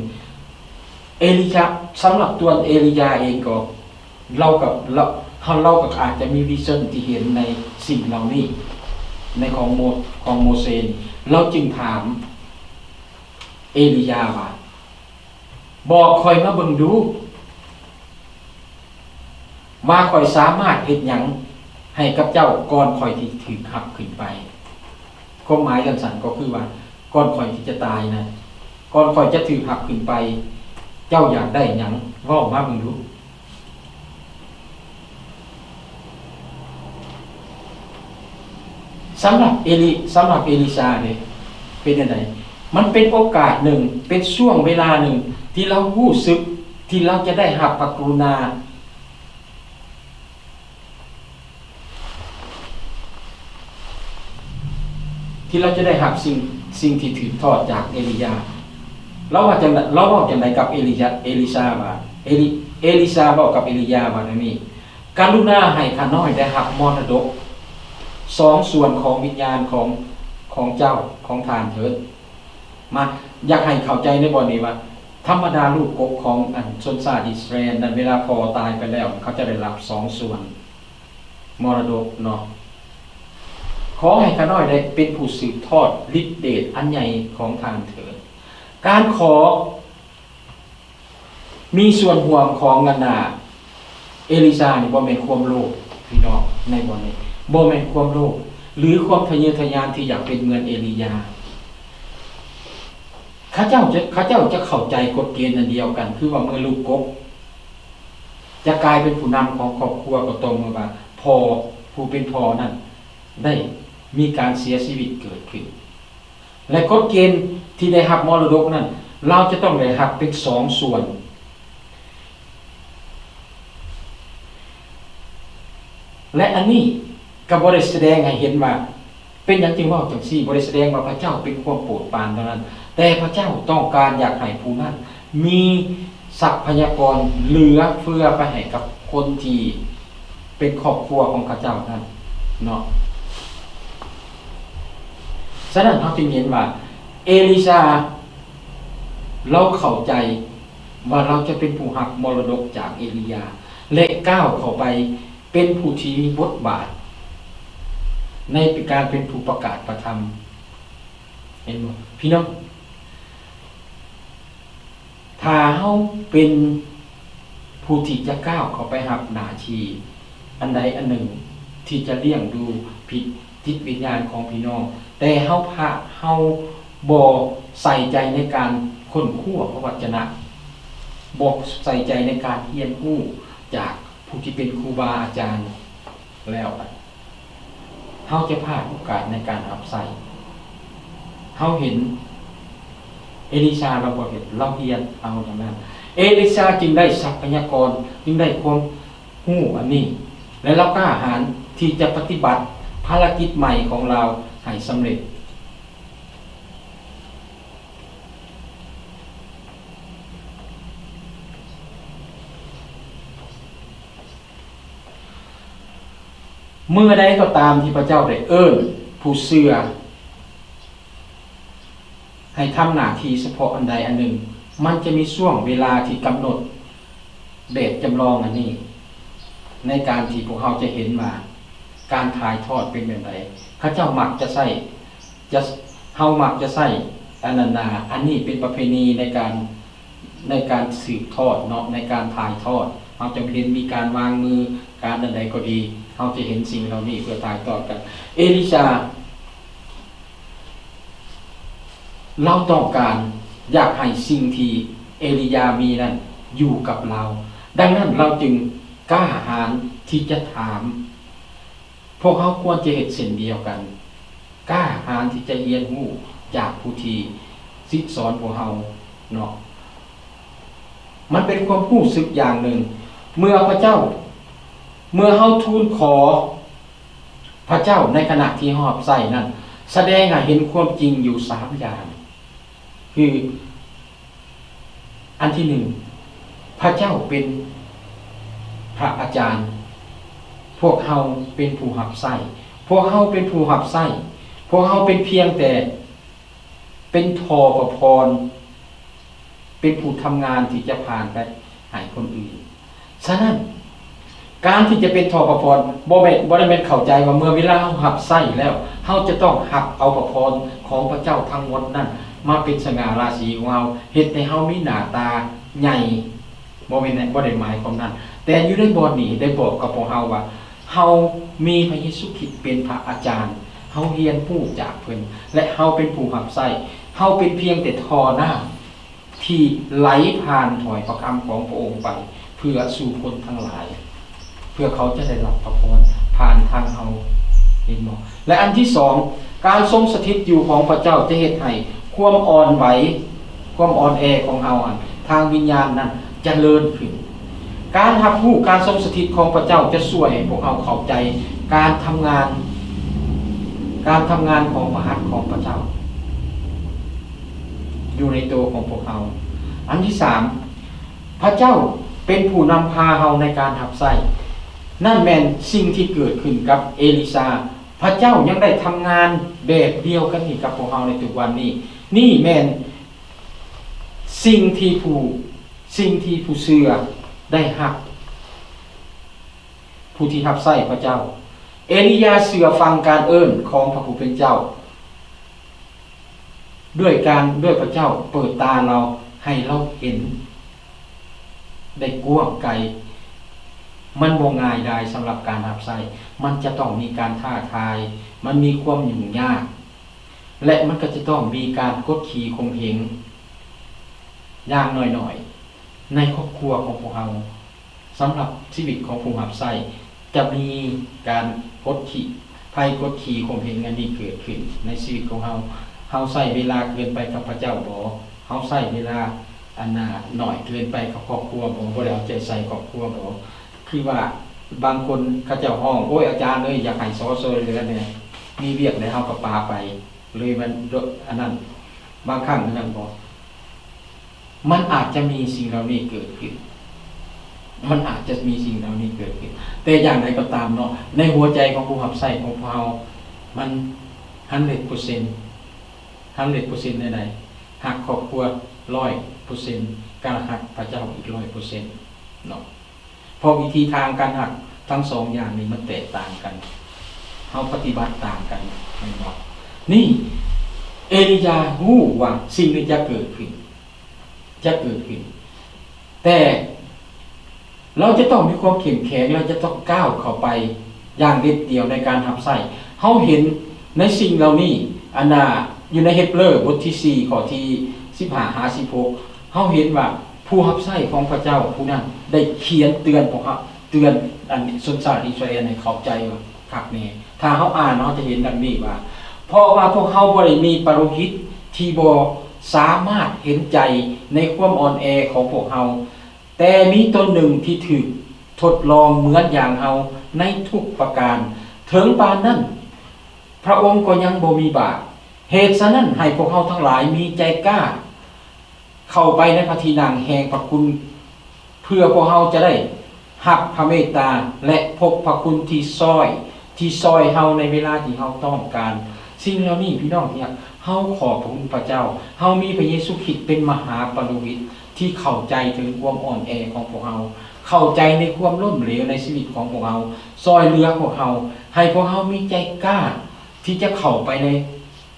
ເອລິຊາ, ສຳລັບຕົວເອລິຊາເອງກໍ ລາວກໍ, ລາວ, ເຮົາ, ລາວກໍອາດຈະມີວິຊັນທີ່ເຫັນໃນສິ່ງເຫຼົ່ານີ້ ໃນຂອງໂມ, ຂອງໂມເຊນີ້. ລາວຈຶ່ງຖາມເອລິຢາວ່າ, ບອກຂ້ອຍມາເບິ່ງດູ ວ່າຂ້ອຍສາມາດເຮັດຫຍັງໃຫ້ກັບເຈົ້າ ກ່ອນຂ້ອຍທີ່ຖືກຮັບຂຶ້ນໄປ. ຄວາມໝາຍສັ້ນໆກໍຄືວ່າ ກ່ອນຂ້ອຍທີ່ຈະຕາຍນະ, ກ່ອນຂ້ອຍຈະຖືກຮັບຂຶ້ນໄປ, ເຈົ້າຢາກໄດ້ຫຍັງ? ເວົ້າມາເບິ່ງດູ. ສຳລັບເອລິ, ສຳລັບເອລິຊາເດ ເປັນຈັ່ງໃດ? ມັນເປັນໂອກາດໜຶ່ງ, ເປັນຊ່ວງເວລາໜຶ່ງທີ່ລາວຮູ້ສຶກ ທີ່ລາວຈະໄດ້ຮັບພະກະລຸນາ, ທີ່ລາວຈະໄດ້ຮັບສິ່ງ, ສິ່ງທີ່ສືບທອດຈາກເອລິຢາ. ລາວວ່າຈັ່ງໃດ, ລາວເວົ້າຈັ່ງໃດກັບເອລິຢາ, ເອລິຊາວ່າ, ເອລິ, ເອລິຊາເວົ້າກັບເອລິຢາວ່າແນວນີ້, ກະລຸນາໃຫ້ຂ້ານ້ອຍໄດ້ຮັບມໍລະດົກສອງສ່ວນຂອງວິນຍານຂອງ, ຂອງເຈົ້າ, ຂອງທ່ານເຖີດ. ມາ, ຢາກໃຫ້ເຂົ້າໃຈໃນບ່ອນນີ້ວ່າ ທຳມະດາລູກກົກຂອງອັນຊົນຊາດອິດສະຣາແອນນັ້ນ ເວລາພໍ່ຕາຍໄປແລ້ວ ເຂົາຈະໄດ້ຮັບສອງສ່ວນມໍລະດົກເນາະ. ຂໍໃຫ້ຂ້ານ້ອຍໄດ້ເປັນຜູ້ສືບທອດລິດເດດອັນໃຫຍ່ຂອງທ່ານເຖີດ. ການຂໍ ມີສ່ວນຮ່ວມຂອງອັນນາ ເອລິຊານີ້ບໍ່ແມ່ນຄວາມໂລບ ພີ່ນ້ອງ, ໃນບ່ອນນີ້ບໍ່ແມ່ນຄວາມໂລບ ຫຼື ຄວາມທະເຍີທະຍານທີ່ຢາກເປັນເໝືອນເອລີຢາ. ເຂົາເຈົ້າຈະ, ເຂົາເຈົ້າຈະເຂົ້າໃຈກົດເກນອັນດຽວກັນ, ຄືວ່າເມື່ອລູກກົກຈະກາຍເປັນຜູ້ນຳຂອງຄອບຄົວ ກໍຕໍ່ເມື່ອວ່າພໍ່, ຜູ້ເປັນພໍ່ນັ້ນໄດ້ມີການເສຍຊີວິດເກີດຂຶ້ນ. ແລະ ກົດເກນທີ່ໄດ້ຮັບມໍລະດົກນັ້ນ ລາວຈະຕ້ອງໄດ້ຮັບເປັນສອງສ່ວນ. ແລະ ອັນນີ້ກໍບໍ່ໄດ້ສະແດງໃຫ້ເຫັນວ່າ ເປັນຫຍັງຈຶ່ງເວົ້າຈັ່ງຊີ້, ບໍ່ໄດ້ສະແດງວ່າພະເຈົ້າເປັນຄວາມໂປດປານເທົ່ານັ້ນ, ແຕ່ພະເຈົ້າຕ້ອງການຢາກໃຫ້ຜູ້ນັ້ນມີຊັບພະຍາກອນເຫຼືອເຟືອໄປໃຫ້ກັບຄົນທີ່ ເປັນຄອບຄົວຂອງເຂົາເຈົ້ານັ້ນເນາະ. ສະນັ້ນເຮົາຈຶ່ງເຫັນວ່າເອລິຊາລາວເຂົ້າໃຈວ່າລາວຈະເປັນຜູ້ຮັບມໍລະດົກຈາກເອລີຢາ ແລະ ກ້າວເຂົ້າໄປເປັນຜູ້ທີ່ມີບົດບາດໃນການເປັນຜູ້ປະກາດພະທຳ. ເຫັນບໍ່ ພີ່ນ້ອງ? ຖ້າເຮົາເປັນຜູ້ທີ່ຈະກ້າວເຂົ້າໄປຮັບໜ້າທີ່ອັນໃດອັນໜຶ່ງ ທີ່ຈະລ້ຽງດູຈິດ, ຈິດວິນຍານຂອງພີ່ນ້ອງ, ແຕ່ເຮົາພະ, ເຮົາບໍ່ໃສ່ໃຈໃນການຄົ້ນຄວ້າພະວັດຈະນະ, ບໍ່ໃສ່ໃຈໃນການຮຽນຮູ້ຈາກຜູ້ທີ່ເປັນຄູບາອາຈານແລ້ວ, ເຮົາຈະພາດໂອກາດໃນການຮັບໃຊ້. ເຮົາເຫັນເອລິຊາລາວບໍ່ເຮັດ, ລາວຮຽນເອົາເທົ່ານັ້ນ. ເອລິຊາຈຶ່ງໄດ້ຊັບພະຍາກອນ, ຈຶ່ງໄດ້ຄວາມຮູ້ອັນນີ້ ແລະ ລາວກ້າຫານທີ່ຈະປະຕິບັດພາລະກິດໃໝ່ຂອງລາວໃຫ້ສຳເລັດ. ເມື່ອໃດກໍຕາມທີ່ພະເຈົ້າໄດ້ເອີ້ນຜູ້ເຊື່ອໃຫ້ທຳໜ້າທີ່ສະເພາະອັນໃດອັນໜຶ່ງ, ມັນຈະມີຊ່ວງເວລາທີ່ກຳນົດແບບຈຳລອງອັນນີ້ ໃນການທີ່ພວກເຮົາຈະເຫັນວ່າການຖ່າຍທອດເປັນແບບໃດ. ເຂົາເຈົ້າມັກຈະໃຊ້ ຈະ, ເຮົາມັກຈະໃຊ້ອັນນັ້ນນາ, ອັນນີ້ເປັນປະເພນີໃນການ ໃນການສືບທອດເນາະ ໃນການຖ່າຍທອດ ເຮົາຈະເຫັນມີການວາງມື ການອັນໃດກໍດີ ເຮົາຈະເຫັນສິ່ງເຫຼົ່ານີ້ເພື່ອຖ່າຍທອດກັນ. ເອລິຊາ ລາວຕ້ອງການຢາກໃຫ້ສິ່ງທີ່ເອລິຢາມີນັ້ນຢູ່ກັບລາວ, ດັ່ງນັ້ນລາວຈຶ່ງກ້າຫານທີ່ຈະຖາມ. ພວກເຮົາຄວນຈະເຮັດເຊັ່ນດຽວກັນ, ກ້າຫານທີ່ຈະຮຽນຮູ້ຈາກຜູ້ທີ່ສິດສອນພວກເຮົາເນາະ. ມັນເປັນຄວາມຮູ້ສຶກຢ່າງໜຶ່ງ, ເມື່ອພະເຈົ້າ, ເມື່ອເຮົາທູນຂໍ ພະເຈົ້າໃນຂະນະທີ່ເຮົາຮັບໃຊ້ນັ້ນ ສະແດງໃຫ້ເຫັນຄວາມຈິງຢູ່ສາມຢ່າງ ຄື ອັນທີໜຶ່ງ ພະເຈົ້າເປັນພະອາຈານ, ພວກເຮົາເປັນຜູ້ຮັບໃຊ້, ພວກເຮົາເປັນຜູ້ຮັບໃຊ້, ພວກເຮົາເປັນພຽງແຕ່ເປັນທໍ່ພະພອນ ເປັນຜູ້ທຳງານທີ່ຈະຜ່ານໄປໃຫ້ຄົນອື່ນ. ສະນັ້ນ ການທີ່ຈະເປັນທໍ່ພະພອນ ບໍ່ແມ່ນ, ບໍ່ໄດ້ແມ່ນເຂົ້າໃຈວ່າເມື່ອເວລາເຮົາຮັບໃຊ້ແລ້ວ ເຮົາຈະຕ້ອງຮັບເອົາພະພອນຂອງພະເຈົ້າທັງໝົດນັ້ນມາເປັນສະຫງ່າລາສີຂອງເຮົາ, ເຮັດໃຫ້ເຮົາມີໜ້າຕາໃຫຍ່, ບໍ່ແມ່ນ, ບໍ່ໄດ້ໝາຍຄວາມນັ້ນ. ແຕ່ຢູ່ໃນບ່ອນນີ້ໄດ້ບອກກັບພວກເຮົາວ່າ ເຮົາມີພະເຢຊູຄຣິດເປັນພະອາຈານ, ເຮົາຮຽນຮູ້ຈາກເພິ່ນ ແລະ ເຮົາເປັນຜູ້ຮັບໃຊ້, ເຮົາເປັນພຽງແຕ່ທໍ່ນ້ຳ ທີ່ໄຫຼຜ່ານຖ້ອຍພະຄຳຂອງພະອົງໄປ ເພື່ອສູ່ຄົນທັງຫຼາຍ, ເພື່ອເຂົາຈະໄດ້ຮັບພະພອນຜ່ານທາງເຮົາ. ເຫັນບໍ່? ແລະ ອັນທີສອງ, ການຊົງສະຖິດຢູ່ຂອງພະເຈົ້າຈະເຮັດໃຫ້ຄວາມອ່ອນໄຫວ, ຄວາມອ່ອນແອຂອງເຮົາ ອັນທາງວິນຍານນັ້ນຈະເລີນຂຶ້ນ. ການຮັບຮູ້ການຊົງສະຖິດຂອງພະເຈົ້າຈະຊ່ວຍໃຫ້ພວກເຮົາເຂົ້າໃຈການທຳງານ, ການທຳງານຂອງພະຫັດຂອງພະເຈົ້າ ຢູ່ໃນໂຕຂອງພວກເຮົາ. ອັນທີສາມ, ພະເຈົ້າເປັນຜູ້ນຳພາເຮົາໃນການຮັບໃຊ້. ນັ້ນແມ່ນສິ່ງທີ່ເກີດຂຶ້ນກັບເອລິຊາ. ພະເຈົ້າຍັງໄດ້ທຳງານແບບດຽວກັນນີ້ກັບພວກເຮົາໃນທຸກວັນນີ້. ນີ້ແມ່ນສິ່ງທີ່ຜູ້, ສິ່ງທີ່ຜູ້ເຊື່ອໄດ້ຮັບ, ຜູ້ທີ່ຮັບໃຊ້ພະເຈົ້າ. ເອລີຢາເຊື່ອຟັງການເອີ້ນຂອງພະຜູ້ເປັນເຈົ້າ. ດ້ວຍການ, ດ້ວຍພະເຈົ້າເປີດຕາລາວໃຫ້ລາວເຫັນໄດ້ກວ້າງໄກ. ມັນບໍ່ງ່າຍດາຍສຳລັບການຮັບໃຊ້, ມັນຈະຕ້ອງມີການທ້າທາຍ, ມັນມີຄວາມຫຍຸ້ງຍາກ ແລະ ມັນກໍຈະຕ້ອງມີການກົດຂີ່ຂົ່ມເຫງຢ່າງໜ້ອຍໆ ໃນຄອບຄົວຂອງພວກເຮົາ. ສຳລັບຊີວິດຂອງຜູ້ຮັບໃຊ້ ຈະມີການກົດຂີ່, ໄພກົດຂີ່ຂົ່ມເຫງອັນນີ້ເກີດຂຶ້ນໃນຊີວິດຂອງເຮົາ. ເຮົາໃຊ້ເວລາເກີນໄປກັບພະເຈົ້າບໍ? ເຮົາໃຊ້ເວລາອັນນ່າໜ້ອຍເກີນໄປກັບຄອບຄົວບໍ? ບໍ່ໄດ້ເອົາໃຈໃສ່ຄອບຄົວບໍ? ຄືວ່າບາງຄົນເຂົາເຈົ້າຮ້ອງ, ໂອ້ຍ ອາຈານເອີຍ ຢາກໃຫ້ຊໍຊ່ວຍເຫຼືອແດ່, ມີວຽກໃດເຮົາກໍປາໄປເລີຍ, ມັນ ອັນນັ້ນ. ບາງຄັ້ງອັນນັ້ນບໍ? ມັນອາດຈະມີສິ່ງເຫຼົ່ານີ້ເກີດຂຶ້ນ, ມັນອາດຈະມີສິ່ງເຫຼົ່ານີ້ເກີດຂຶ້ນ, ແຕ່ຢ່າງໃດກໍຕາມເນາະ, ໃນຫົວໃຈຂອງຜູ້ຮັບໃຊ້ຂອງພວກເຮົາ ມັນ hundred percent, hundred percent ໃດໆ, ຮັກຄອບຄົວ ร้อยเปอร์เซ็นต์ ກໍຮັກພະເຈົ້າອີກ ร้อยเปอร์เซ็นต์ ເນາະ. ເພາະວິທີທາງການຮັກທັງສອງຢ່າງນີ້ມັນແຕກຕ່າງກັນ, ເຮົາປະຕິບັດຕ່າງກັນ ແມ່ນບໍ່? ນີ້ ເອລີຢາຮູ້ວ່າສິ່ງນີ້ຈະເກີດຂຶ້ນ, ຈະເກີດຂຶ້ນ, ແຕ່ລາວຈະຕ້ອງມີຄວາມເຂັ້ມແຂງ, ລາວຈະຕ້ອງກ້າວເຂົ້າໄປຢ່າງເດັດດ່ຽວໃນການຮັບໃຊ້. ເຮົາເຫັນໃນສິ່ງເຫຼົ່ານີ້, ອັນນ່າ ຢູ່ໃນເຮັບເຣີ ບົດທີສີ່ ຂໍ້ທີສິບຫ້າຫາສິບຫົກ ເຮົາເຫັນວ່າ ຜູ້ຮັບໃຊ້ຂອງພະເຈົ້າຜູ້ນັ້ນໄດ້ຂຽນເຕືອນພວກເຮົາ, ເຕືອນອັນຊົນຊາດອິດສະຣາເອນໃຫ້ເຂົ້າໃຈວ່າຄັກແນ່. ຖ້າເຮົາອ່ານ ເຮົາຈະເຫັນດັ່ງນີ້ວ່າ, ເພາະວ່າພວກເຮົາບໍ່ໄດ້ມີປະໂລຫິດທີ່ບໍ່ສາມາດເຫັນໃຈໃນຄວາມອ່ອນແອຂອງພວກເຮົາ, ແຕ່ມີຕົນໜຶ່ງທີ່ຖືກທົດລອງເໝືອນຢ່າງເຮົາໃນທຸກປະການ, ເຖິງປານນັ້ນ ພະອົງກໍຍັງບໍ່ມີບາບ. ເຫດສະນັ້ນ ໃຫ້ພວກເຮົາທັງຫຼາຍມີໃຈກ້າ ເຂົ້າໄປໃນພະທີ່ນັ່ງແຫ່ງພະຄຸນ, ເພື່ອພວກເຮົາຈະໄດ້ຮັບພະເມດຕາ ແລະ ພົບພະຄຸນທີ່ຊ່ອຍ, ທີ່ຊ່ອຍເຮົາໃນເວລາທີ່ເຮົາຕ້ອງການ. ສິ່ງເຫຼົ່ານີ້ ພີ່ນ້ອງທີ່ຮັກ, ເຮົາຂອບພະຄຸນພະເຈົ້າ, ເຮົາມີພະເຢຊູຄຣິດເປັນມະຫາປະໂລຫິດທີ່ເຂົ້າໃຈເຖິງຄວາມອ່ອນແອຂອງພວກເຮົາ, ເຂົ້າໃຈໃນຄວາມລົ້ມເຫຼວໃນຊີວິດຂອງພວກເຮົາ, ຊ່ອຍເຫຼືອພວກເຮົາ, ໃຫ້ພວກເຮົາມີໃຈກ້າທີ່ຈະເຂົ້າໄປໃນ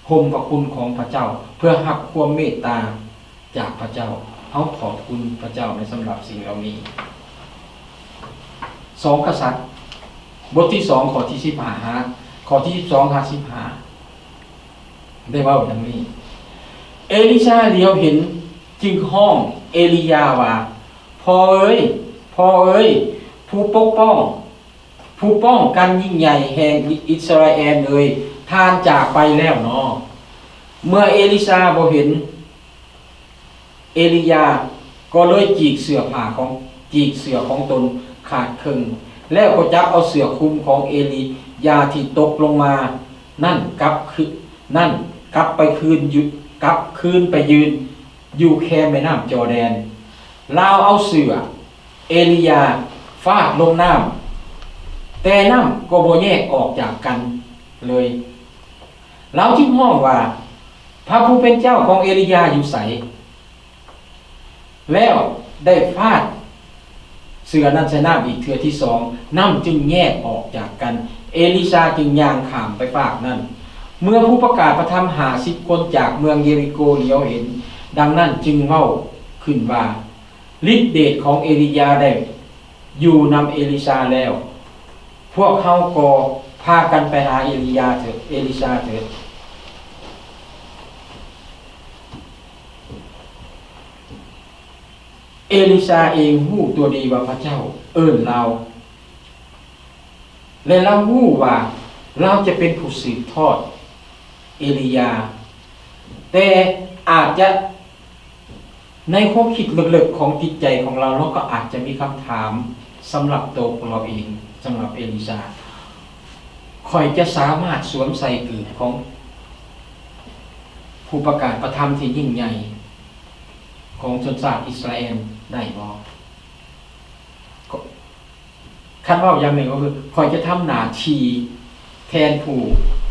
ຮົ່ມພະຄຸນຂອງພະເຈົ້າ ເພື່ອຮັບຄວາມເມດຕາຈາກພະເຈົ້າ. ເຮົາຂອບຄຸນພະເຈົ້າໃນສຳລັບສິ່ງເຫຼົ່ານີ້. ສອງກະສັດ ບົດທີສອງ ຂໍ້ທີສິບຫ້າ ຫາ ຂໍ້ທີສິບສອງຫາສິບຫ້າ ໄດ້ເວົ້າດັ່ງນີ້, ເອລິຊາຫຼຽວເຫັນຈຶ່ງຮ້ອງເອລີຢາວ່າ, ພໍ່ເອີຍ, ພໍ່ເອີຍ, ຜູ້ປົກປ້ອງ, ຜູ້ປ້ອງກັນຍິ່ງໃຫຍ່ແຫ່ງອິສຣາແອນເອີຍ, ທ່ານຈາກໄປແລ້ວນໍ. ເມື່ອເອລິຊາບໍ່ເຫັນ ເອລີຢາກໍເລີຍຈີກເສື້ອຜ້າຂອງ, ຈີກເສື້ອຂອງຕົນຂາດເຄິ່ງ, ແລ້ວກໍຈັບເອົາເສື້ອຄຸມຂອງເອລີຢາທີ່ຕົກລົງມານັ້ນກັບຄື, ນັ້ນກັບໄປຄືນຢູ່, ກັບຄືນໄປຢືນຢູ່ແຄມແມ່ນ້ຳຈໍແດນ. ລາວເອົາເສື້ອເອລີຢາຟາດລົງນ້ຳ, ແຕ່ນ້ຳກໍບໍ່ແຍກອອກຈາກກັນເລີຍ. ລາວຈຶ່ງຮ້ອງວ່າ, ພະຜູ້ເປັນເຈົ້າຂອງເອລີຢາຢູ່ໃສ? ແລ້ວໄດ້ຟາດເສື້ອນັ້ນໃສ່ນ້ຳອີກເທື່ອທີສອງ, ນ້ຳຈຶ່ງແຍກອອກຈາກກັນ. ເອລິຊາຈຶ່ງຍ່າງຂ້າມໄປຟາກນັ້ນ. ເມື່ອຜູ້ປະກາດພະທຳຫ້າສິບຄົນຈາກເມືອງເຢຣິໂກຫຼຽວເຫັນດັ່ງນັ້ນ, ຈຶ່ງເວົ້າຂຶ້ນວ່າ, ລິດເດດຂອງເອລີຢາໄດ້ຢູ່ນຳເອລິຊາແລ້ວ, ພວກເຮົາກໍພາກັນໄປຫາເອລີຢາເຖີດ, ເອລິຊາເຖີດ. ເອລິຊາເອງຮູ້ຕົວດີວ່າພະເຈົ້າເອີ້ນລາວ ແລະ ລາວຮູ້ວ່າລາວຈະເປັນຜູ້ສືບທອດເອລີຢາ, ແຕ່ອາດຈະ ໃນຄວາມຄິດເລິກໆຂອງຈິດໃຈຂອງລາວ, ລາວກໍອາດຈະມີຄຳຖາມສຳລັບໂຕຂອງລາວເອງ, ສຳລັບເອລິຊາ, ຂ້ອຍຈະສາມາດສວມໃສ່ເກີບຂອງຜູ້ປະກາດພະທຳທີ່ຍິ່ງໃຫຍ່ຂອງຊົນຊາດອິດສະຣາແອນໄດ້ບໍ່? ຄັນເວົ້າຢ່າງໜຶ່ງກໍຄື ຂ້ອຍຈະທຳໜ້າທີ່ແທນຜູ້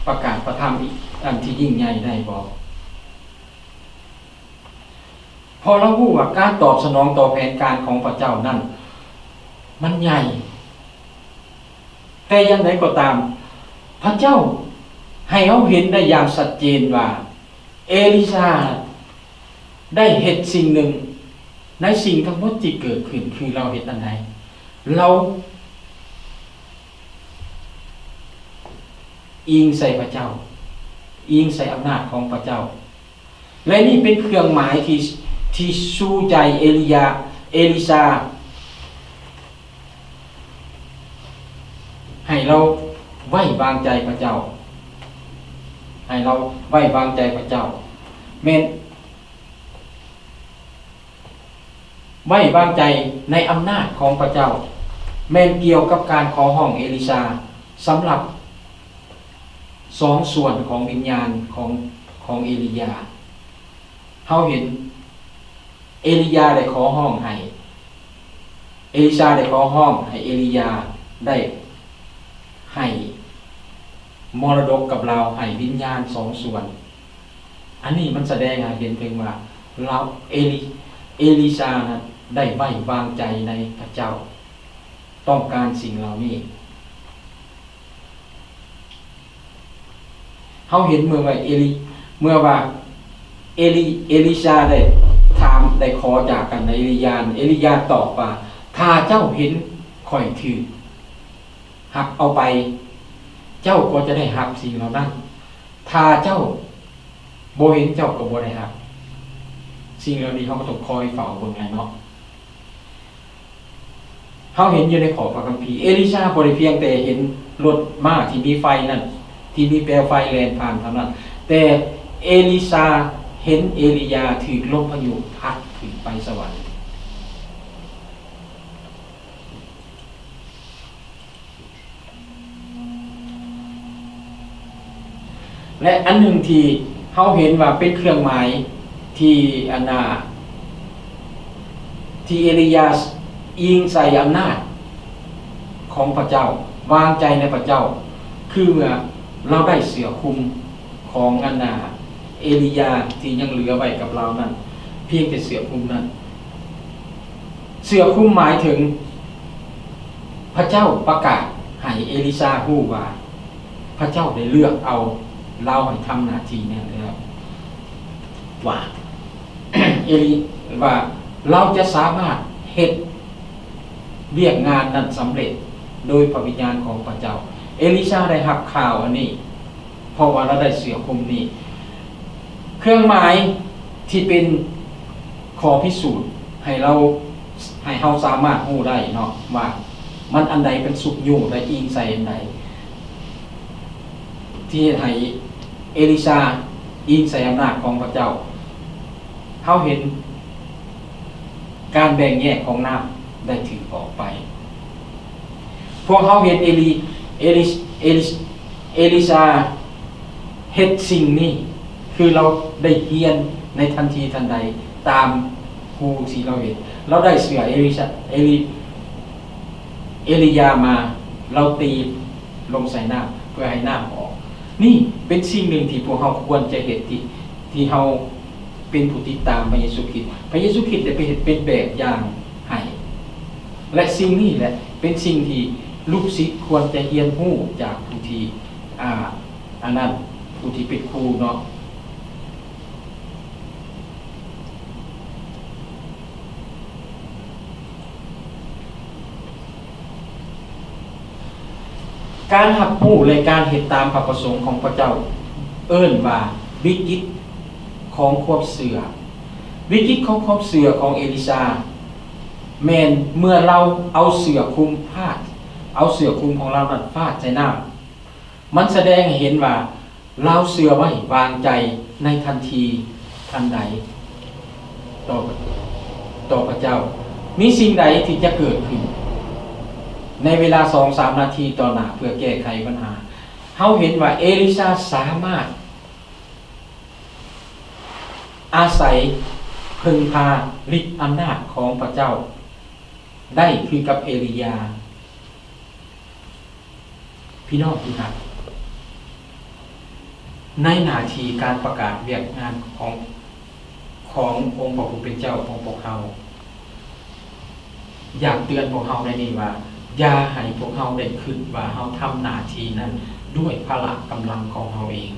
ປະກາດພະທຳອັນທີ່ຍິ່ງໃຫຍ່ໄດ້ບໍ່? ເພາະລາວຮູ້ວ່າການຕອບສະໜອງຕໍ່ແຜນການຂອງພະເຈົ້ານັ້ນມັນໃຫຍ່, ແຕ່ຢ່າງໃດກໍຕາມ ພະເຈົ້າໃຫ້ເຮົາເຫັນໄດ້ຢ່າງຊັດເຈນວ່າ ເອລິຊາໄດ້ເຮັດສິ່ງໜຶ່ງ, ໃນສິ່ງທັງໝົດທີ່ເກີດຂຶ້ນ ຄືລາວເຮັດອັນໃດ? ລາວອີງໃສ່ພະເຈົ້າ, ອີງໃສ່ອຳນາດຂອງພະເຈົ້າ. ແລະ ນີ້ເປັນເຄື່ອງໝາຍທີ່, ທີ່ຊູໃຈເອລີຢາ, ເອລິຊາ ໃຫ້ລາວໄວ້ວາງໃຈພະເຈົ້າ, ໃຫ້ລາວໄວ້ວາງໃຈພະເຈົ້າ, ແມ່ນໄວ້ວາງໃຈໃນອຳນາດຂອງພະເຈົ້າ, ແມ່ນກ່ຽວກັບການຂໍຮ້ອງເອລິຊາສຳລັບ ສອງສ່ວນຂອງວິນຍານຂອງ, ຂອງເອລີຢາ. ເຮົາເຫັນເອລີຢາໄດ້ຂໍຮ້ອງໃຫ້, ເອລິຊາໄດ້ຂໍຮ້ອງໃຫ້ເອລີຢາໄດ້ໃຫ້ມໍລະດົກກັບລາວ, ໃຫ້ວິນຍານສອງສ່ວນ. ອັນນີ້ມັນສະແດງໃຫ້ເຫັນເຖິງວ່າລາວ, ເອລີ, ເອລິຊານັ້ນໄດ້ໄວ້ວາງໃຈໃນພະເຈົ້າ, ຕ້ອງການສິ່ງເຫຼົ່ານີ້. ເຮົາເຫັນເມື່ອວ່າເອລີ, ເມື່ອວ່າເອລີ, ເອລີຊາໄດ້ຖາມ, ໄດ້ຂໍຈາກກັນ ເອລີຢາ, ເອລີຢາຕອບວ່າ, ຖ້າເຈົ້າເຫັນຂ້ອຍຖືກຮັບເອົາໄປ, ເຈົ້າກໍຈະໄດ້ຮັບສິ່ງເຫຼົ່ານັ້ນ, ຖ້າເຈົ້າບໍ່ເຫັນ, ເຈົ້າກໍບໍ່ໄດ້ຮັບ. ສິ່ງເຫຼົ່ານີ້ເຮົາກໍຕ້ອງຄອຍເຝົ້າເບິ່ງແຫຼະເນາະ. ເຮົາເຫັນຢູ່ໃນຂໍ້ພະຄຳພີ, ເອລິຊາບໍ່ໄດ້ພຽງແຕ່ເຫັນລົດມ້າທີ່ມີໄຟນັ້ນ, ທີ່ມີແປວໄຟແລ່ນຜ່ານເທົ່ານັ້ນ, ແຕ່ເອລິຊາເຫັນເອລີຢາຖືກລົມພາຍຸພັດຂຶ້ນໄປສະຫວັນ. ແລະ ອັນໜຶ່ງທີ່ເຮົາເຫັນວ່າເປັນເຄື່ອງໝາຍທີ່ ອັນນ່າ ທີ່ເອລີຢາອີງໃສ່ອຳນາດຂອງພະເຈົ້າ, ວາງໃຈໃນພະເຈົ້າ, ຄືວ່າລາວໄດ້ເສື້ອຄຸມຂອງ ອັນນ່າ ເອລີຢາທີ່ຍັງເຫຼືອໄວ້ກັບລາວນັ້ນ, ພຽງແຕ່ເສື້ອຄຸມນັ້ນ. ເສື້ອຄຸມໝາຍເຖິງ ພະເຈົ້າປະກາດໃຫ້ເອລິຊາຮູ້ວ່າ ພະເຈົ້າໄດ້ເລືອກເອົາລາວໃຫ້ທຳໜ້າທີ່ນັ້ນແລ້ວ ວ່າ ເອລີ ວ່າ ລາວຈະສາມາດເຮັດວຽກງານນັ້ນສຳເລັດໂດຍພະວິນຍານຂອງພະເຈົ້າ. ເອລິຊາໄດ້ຮັບຂ່າວອັນນີ້ ເພາະວ່າລາວໄດ້ເສື້ອຄຸມນີ້. ເຄື່ອງໝາຍທີ່ເປັນຂໍ້ພິສູດໃຫ້ລາວ, ໃຫ້ເຮົາສາມາດຮູ້ໄດ້ເນາະ ວ່າມັນອັນໃດເປັນຊຸກຍູ້ ແລະ ອີງໃສ່ອັນໃດ ທີ່ເຮັດໃຫ້ເອລິຊາອີງໃສ່ອຳນາດຂອງພະເຈົ້າ. ເຮົາເຫັນການແບ່ງແຍກຂອງນ້ຳໄດ້ຖືກອອກໄປ. ພວກເຮົາເຫັນເອລີ, ເອລີ, ເອລີ, ເອລິຊາເຮັດສິ່ງນີ້ ຄືລາວໄດ້ຮຽນໃນທັນທີທັນໃດ ຕາມຜູ້ທີ່ລາວເຫັນ. ລາວໄດ້ເສື້ອເອລິຊາ, ເອລີ, ເອລີຢາມາ, ລາວຕີລົງໃສ່ນ້ຳເພື່ອໃຫ້ນ້ຳອອກ. ນີ້ເປັນສິ່ງໜຶ່ງທີ່ພວກເຮົາຄວນຈະເຮັດ ທີ່, ທີ່ເຮົາ ເປັນຜູ້ຕິດຕາມພະເຢຊູຄຣິດ. ພະເຢຊູຄຣິດໄດ້ໄປເຮັດເປັນແບບຢ່າງໃຫ້ ແລະ ສິ່ງນີ້ແຫຼະເປັນສິ່ງທີ່ລູກສິດຄວນຈະຮຽນຮູ້ຈາກຜູ້ທີ່, ອາ, ອັນນັ້ນ, ຜູ້ທີ່ເປັນຄູເນາະ. ການຮັບຮູ້ ແລະ ການເຮັດຕາມພະປະສົງຂອງພະເຈົ້າ ເອີ້ນວ່າວິກິດຂອງຄວາມເຊື່ອ. ວິກິດຂອງຄວາມເຊື່ອຂອງເອລິຊາ ແມ່ນເມື່ອລາວເອົາເສື້ອຄຸມຟາດ, ເອົາເສື້ອຄຸມຂອງລາວນັ້ນຟາດໃສ່ນ້ຳ, ມັນສະແດງໃຫ້ເຫັນວ່າ ລາວເຊື່ອໄວ້ວາງໃຈໃນທັນທີທັນໃດຕໍ່, ຕໍ່ພະເຈົ້າ. ມີສິ່ງໃດທີ່ຈະເກີດຂຶ້ນໃນເວລາສອງສາມນາທີຕໍ່ໜ້າເພື່ອແກ້ໄຂບັນຫາ? ເຮົາເຫັນວ່າເອລິຊາສາມາດອາໄສເພິ່ງພາລິດອຳນາດຂອງພະເຈົ້າໄດ້ຄືກັບເອລີຢາ. ພີ່ນ້ອງທີ່ຮັກ, ໃນໜ້າທີ່ການປະກາດວຽກງານຂອງ, ຂອງອົງພະຜູ້ເປັນເຈົ້າຂອງພວກເຮົາ, ຢາກເຕືອນພວກເຮົາໃນນີ້ວ່າ ຢ່າໃຫ້ພວກເຮົາໄດ້ຄິດວ່າເຮົາທຳໜ້າທີ່ນັ້ນດ້ວຍພະລະກຳລັງຂອງເຮົາເອງ,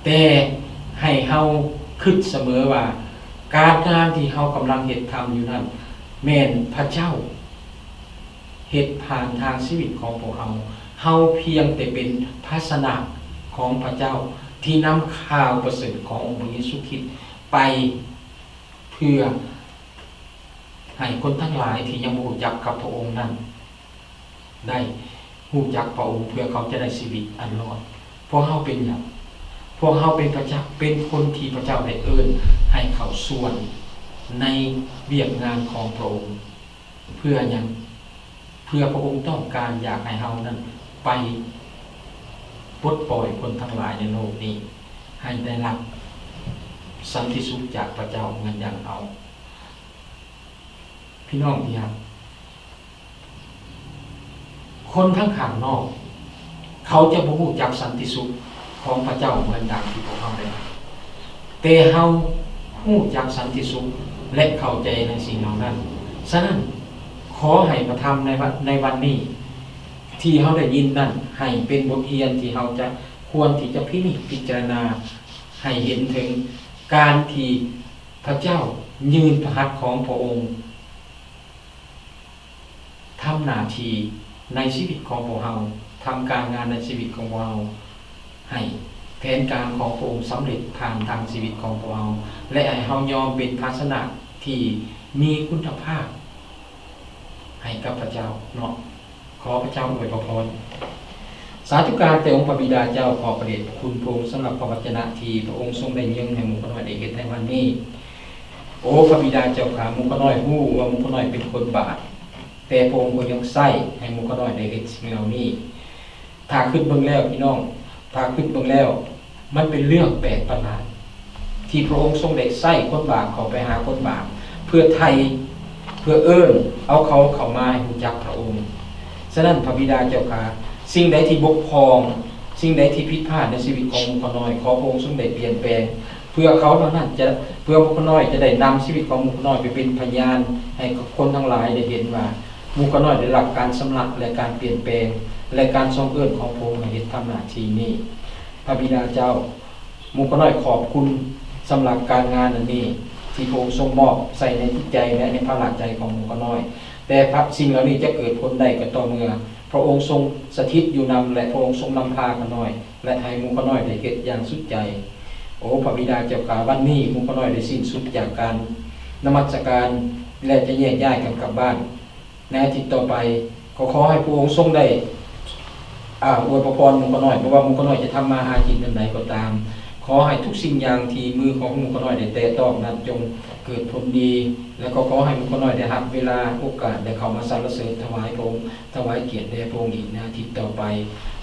ແຕ່ໃຫ້ເຮົາຄິດສະເໝີວ່າ ການງານທີ່ເຮົາກຳລັງເຮັດທຳຢູ່ນັ້ນ ແມ່ນພະເຈົ້າ ເຮັດຜ່ານທາງຊີວິດຂອງພວກເຮົາ. ເຮົາພຽງແຕ່ເປັນພາຊະນະຂອງພະເຈົ້າ ທີ່ນຳຂ່າວປະເສີດຂອງອົງພະເຢຊູຄຣິດໄປ ເພື່ອໃຫ້ຄົນທັງຫຼາຍທີ່ຍັງບໍ່ຮູ້ຈັກກັບພະອົງນັ້ນ ໄດ້ຮູ້ຈັກພະອົງ ເພື່ອເຂົາຈະໄດ້ຊີວິດອັນລອດ. ພວກເຮົາເປັນຫຍັງ? ພວກເຮົາເປັນພະເຈົ້າ, ເປັນຄົນທີ່ພະເຈົ້າໄດ້ເອີ້ນໃຫ້ເຂົ້າສ່ວນໃນວຽກງານຂອງພະອົງ. ເພື່ອຫຍັງ? ເພື່ອພະອົງຕ້ອງການຢາກໃຫ້ເຮົານັ້ນໄປປົດປ່ອຍຄົນທັງຫຼາຍໃນໂລກນີ້ ໃຫ້ໄດ້ຮັບສັນຕິສຸກຈາກພະເຈົ້າເໝືອນຢ່າງເຮົາ. ພີ່ນ້ອງທີ່ຮັກ, ຄົນທາງຂ້າງນອກ ເຂົາຈະບໍ່ຮູ້ຈັກສັນຕິສຸກຂອງພະເຈົ້າເໝືອນດັ່ງທີ່ພວກເຮົາໄດ້ຮັບ, ແຕ່ເຮົາຮູ້ຈັກສັນຕິສຸກ ແລະ ເຂົ້າໃຈໃນສິ່ງເຫຼົ່ານັ້ນ. ສະນັ້ນ, ຂໍໃຫ້ພະທຳໃນວັນ, ໃນວັນນີ້ທີ່ເຮົາໄດ້ຍິນນັ້ນ ໃຫ້ເປັນບົດຮຽນທີ່ເຮົາຈະຄວນທີ່ຈະພິນິດພິຈາລະນາ ໃຫ້ເຫັນເຖິງການທີ່ພະເຈົ້າຍື່ນພະຫັດຂອງພະອົງ ທຳໜ້າທີ່ໃນຊີວິດຂອງພວກເຮົາ, ທຳການງານໃນຊີວິດຂອງພວກເຮົາ, ໃຫ້ແຜນການຂອງພະອົງສຳເລັດຜ່ານທາງຊີວິດຂອງພວກເຮົາ ແລະ ໃຫ້ເຮົາຍອມເປັນພາຊະນະທີ່ມີຄຸນນະພາບໃຫ້ກັບພະເຈົ້າເນາະ. ຂໍພະເຈົ້າອວຍພະພອນ. ສາທຸການແດ່ອົງພະບິດາເຈົ້າ, ຂໍພະເດດພະຄຸນພະອົງສຳລັບພະວັດຈະນະທີ່ພະອົງຊົງໄດ້ຍົງໃຫ້ໝູ່ຂ້ານ້ອຍໄດ້ເຮັດໃນວັນນີ້. ໂອ ພະບິດາເຈົ້າຂ້າ, ໝູ່ຂ້ານ້ອຍຮູ້ວ່າໝູ່ຂ້ານ້ອຍເປັນຄົນບາບ, ແຕ່ພະອົງກໍຍັງໃຊ້ໃຫ້ໝູ່ຂ້ານ້ອຍໄດ້ເຮັດສິ່ງເຫຼົ່ານີ້. ຖ້າຄິດເບິ່ງແລ້ວ ພີ່ນ້ອງ, ຖ້າຄິດເບິ່ງແລ້ວ ມັນເປັນເລື່ອງແປກປະຫຼາດ ທີ່ພະອົງຊົງໄດ້ໃຊ້ຄົນບາບເຂົ້າໄປຫາຄົນບາບ ເພື່ອໄຖ່, ເພື່ອເອີ້ນເອົາເຂົາເຂົ້າມາໃຫ້ຮູ້ຈັກພະອົງ. ສະນັ້ນ ພະບິດາເຈົ້າຂ້າ, ສິ່ງໃດທີ່ບົກຜ່ອງ, ສິ່ງໃດທີ່ຜິດພາດໃນຊີວິດຂອງໝູ່ຂ້ານ້ອຍ, ຂໍພະອົງຊົງໄດ້ປ່ຽນແປງ ເພື່ອເຂົາເຫຼົ່ານັ້ນຈະ, ເພື່ອໝູ່ຂ້ານ້ອຍຈະໄດ້ນຳຊີວິດຂອງໝູ່ຂ້ານ້ອຍໄປເປັນພະຍານໃຫ້ກັບຄົນທັງຫຼາຍໄດ້ເຫັນວ່າ ໝູ່ຂ້ານ້ອຍໄດ້ຮັບການຊຳລະ ແລະ ການປ່ຽນແປງ ແລະ ການຊົງເອີ້ນຂອງພະອົງໃຫ້ເຮັດທຳໜ້າທີ່ນີ້. ພະບິດາເຈົ້າ, ໝູ່ຂ້ານ້ອຍຂອບຄຸນສຳລັບການງານອັນນີ້ ທີ່ພະອົງຊົງມອບໃສ່ໃນຈິດໃຈ ແລະ ໃນພາລະໃຈຂອງໝູ່ຂ້ານ້ອຍ. ແຕ່ພະ ສິ່ງເຫຼົ່ານີ້ຈະເກີດຜົນໄດ້ກໍຕໍ່ເມື່ອພະອົງຊົງສະຖິດຢູ່ນຳ ແລະ ພະອົງຊົງນຳພາຂ້ານ້ອຍ ແລະ ໃຫ້ໝູ່ຂ້ານ້ອຍໄດ້ເຮັດຢ່າງສຸດໃຈ. ໂອ ພະບິດາເຈົ້າຂ້າ, ວັນນີ້ໝູ່ຂ້ານ້ອຍໄດ້ສິ້ນສຸດຈາກການນະມັດສະການ ແລະ ຈະແຍກຍ້າຍກັນກັບບ້ານ. ໃນອາທິດຕໍ່ໄປ, ກໍຂໍໃຫ້ພະອົງຊົງໄດ້ ອາ ອວຍພະພອນໝູ່ຂ້ານ້ອຍ, ບໍ່ວ່າໝູ່ຂ້ານ້ອຍຈະທຳມາຫາກິນແນວໃດກໍຕາມ, ຂໍໃຫ້ທຸກສິ່ງຢ່າງທີ່ມືຂອງໝູ່ຂ້ານ້ອຍໄດ້ແຕະຕ້ອງນັ້ນ ຈົ່ງເກີດຜົນດີ, ແລະ ກໍຂໍໃຫ້ໝູ່ຂ້ານ້ອຍໄດ້ຮັບເວລາ, ໂອກາດ ໄດ້ເຂົ້າມາສັນລະເສີນຖວາຍພະອົງ, ຖວາຍກຽດແດ່ພະອົງອີກໃນອາທິດຕໍ່ໄປ.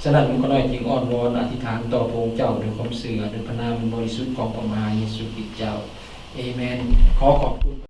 ສະນັ້ນ ໝູ່ຂ້ານ້ອຍຈຶ່ງອ້ອນວອນອະທິຖານຕໍ່ພະອົງເຈົ້າດ້ວຍຄວາມເຊື່ອ, ດ້ວຍພະນາມອັນບໍລິສຸດຂອງພະມະຫາເຢຊູຄຣິດເຈົ້າ. ເອເມນ. ຂໍຂອບຄຸນ.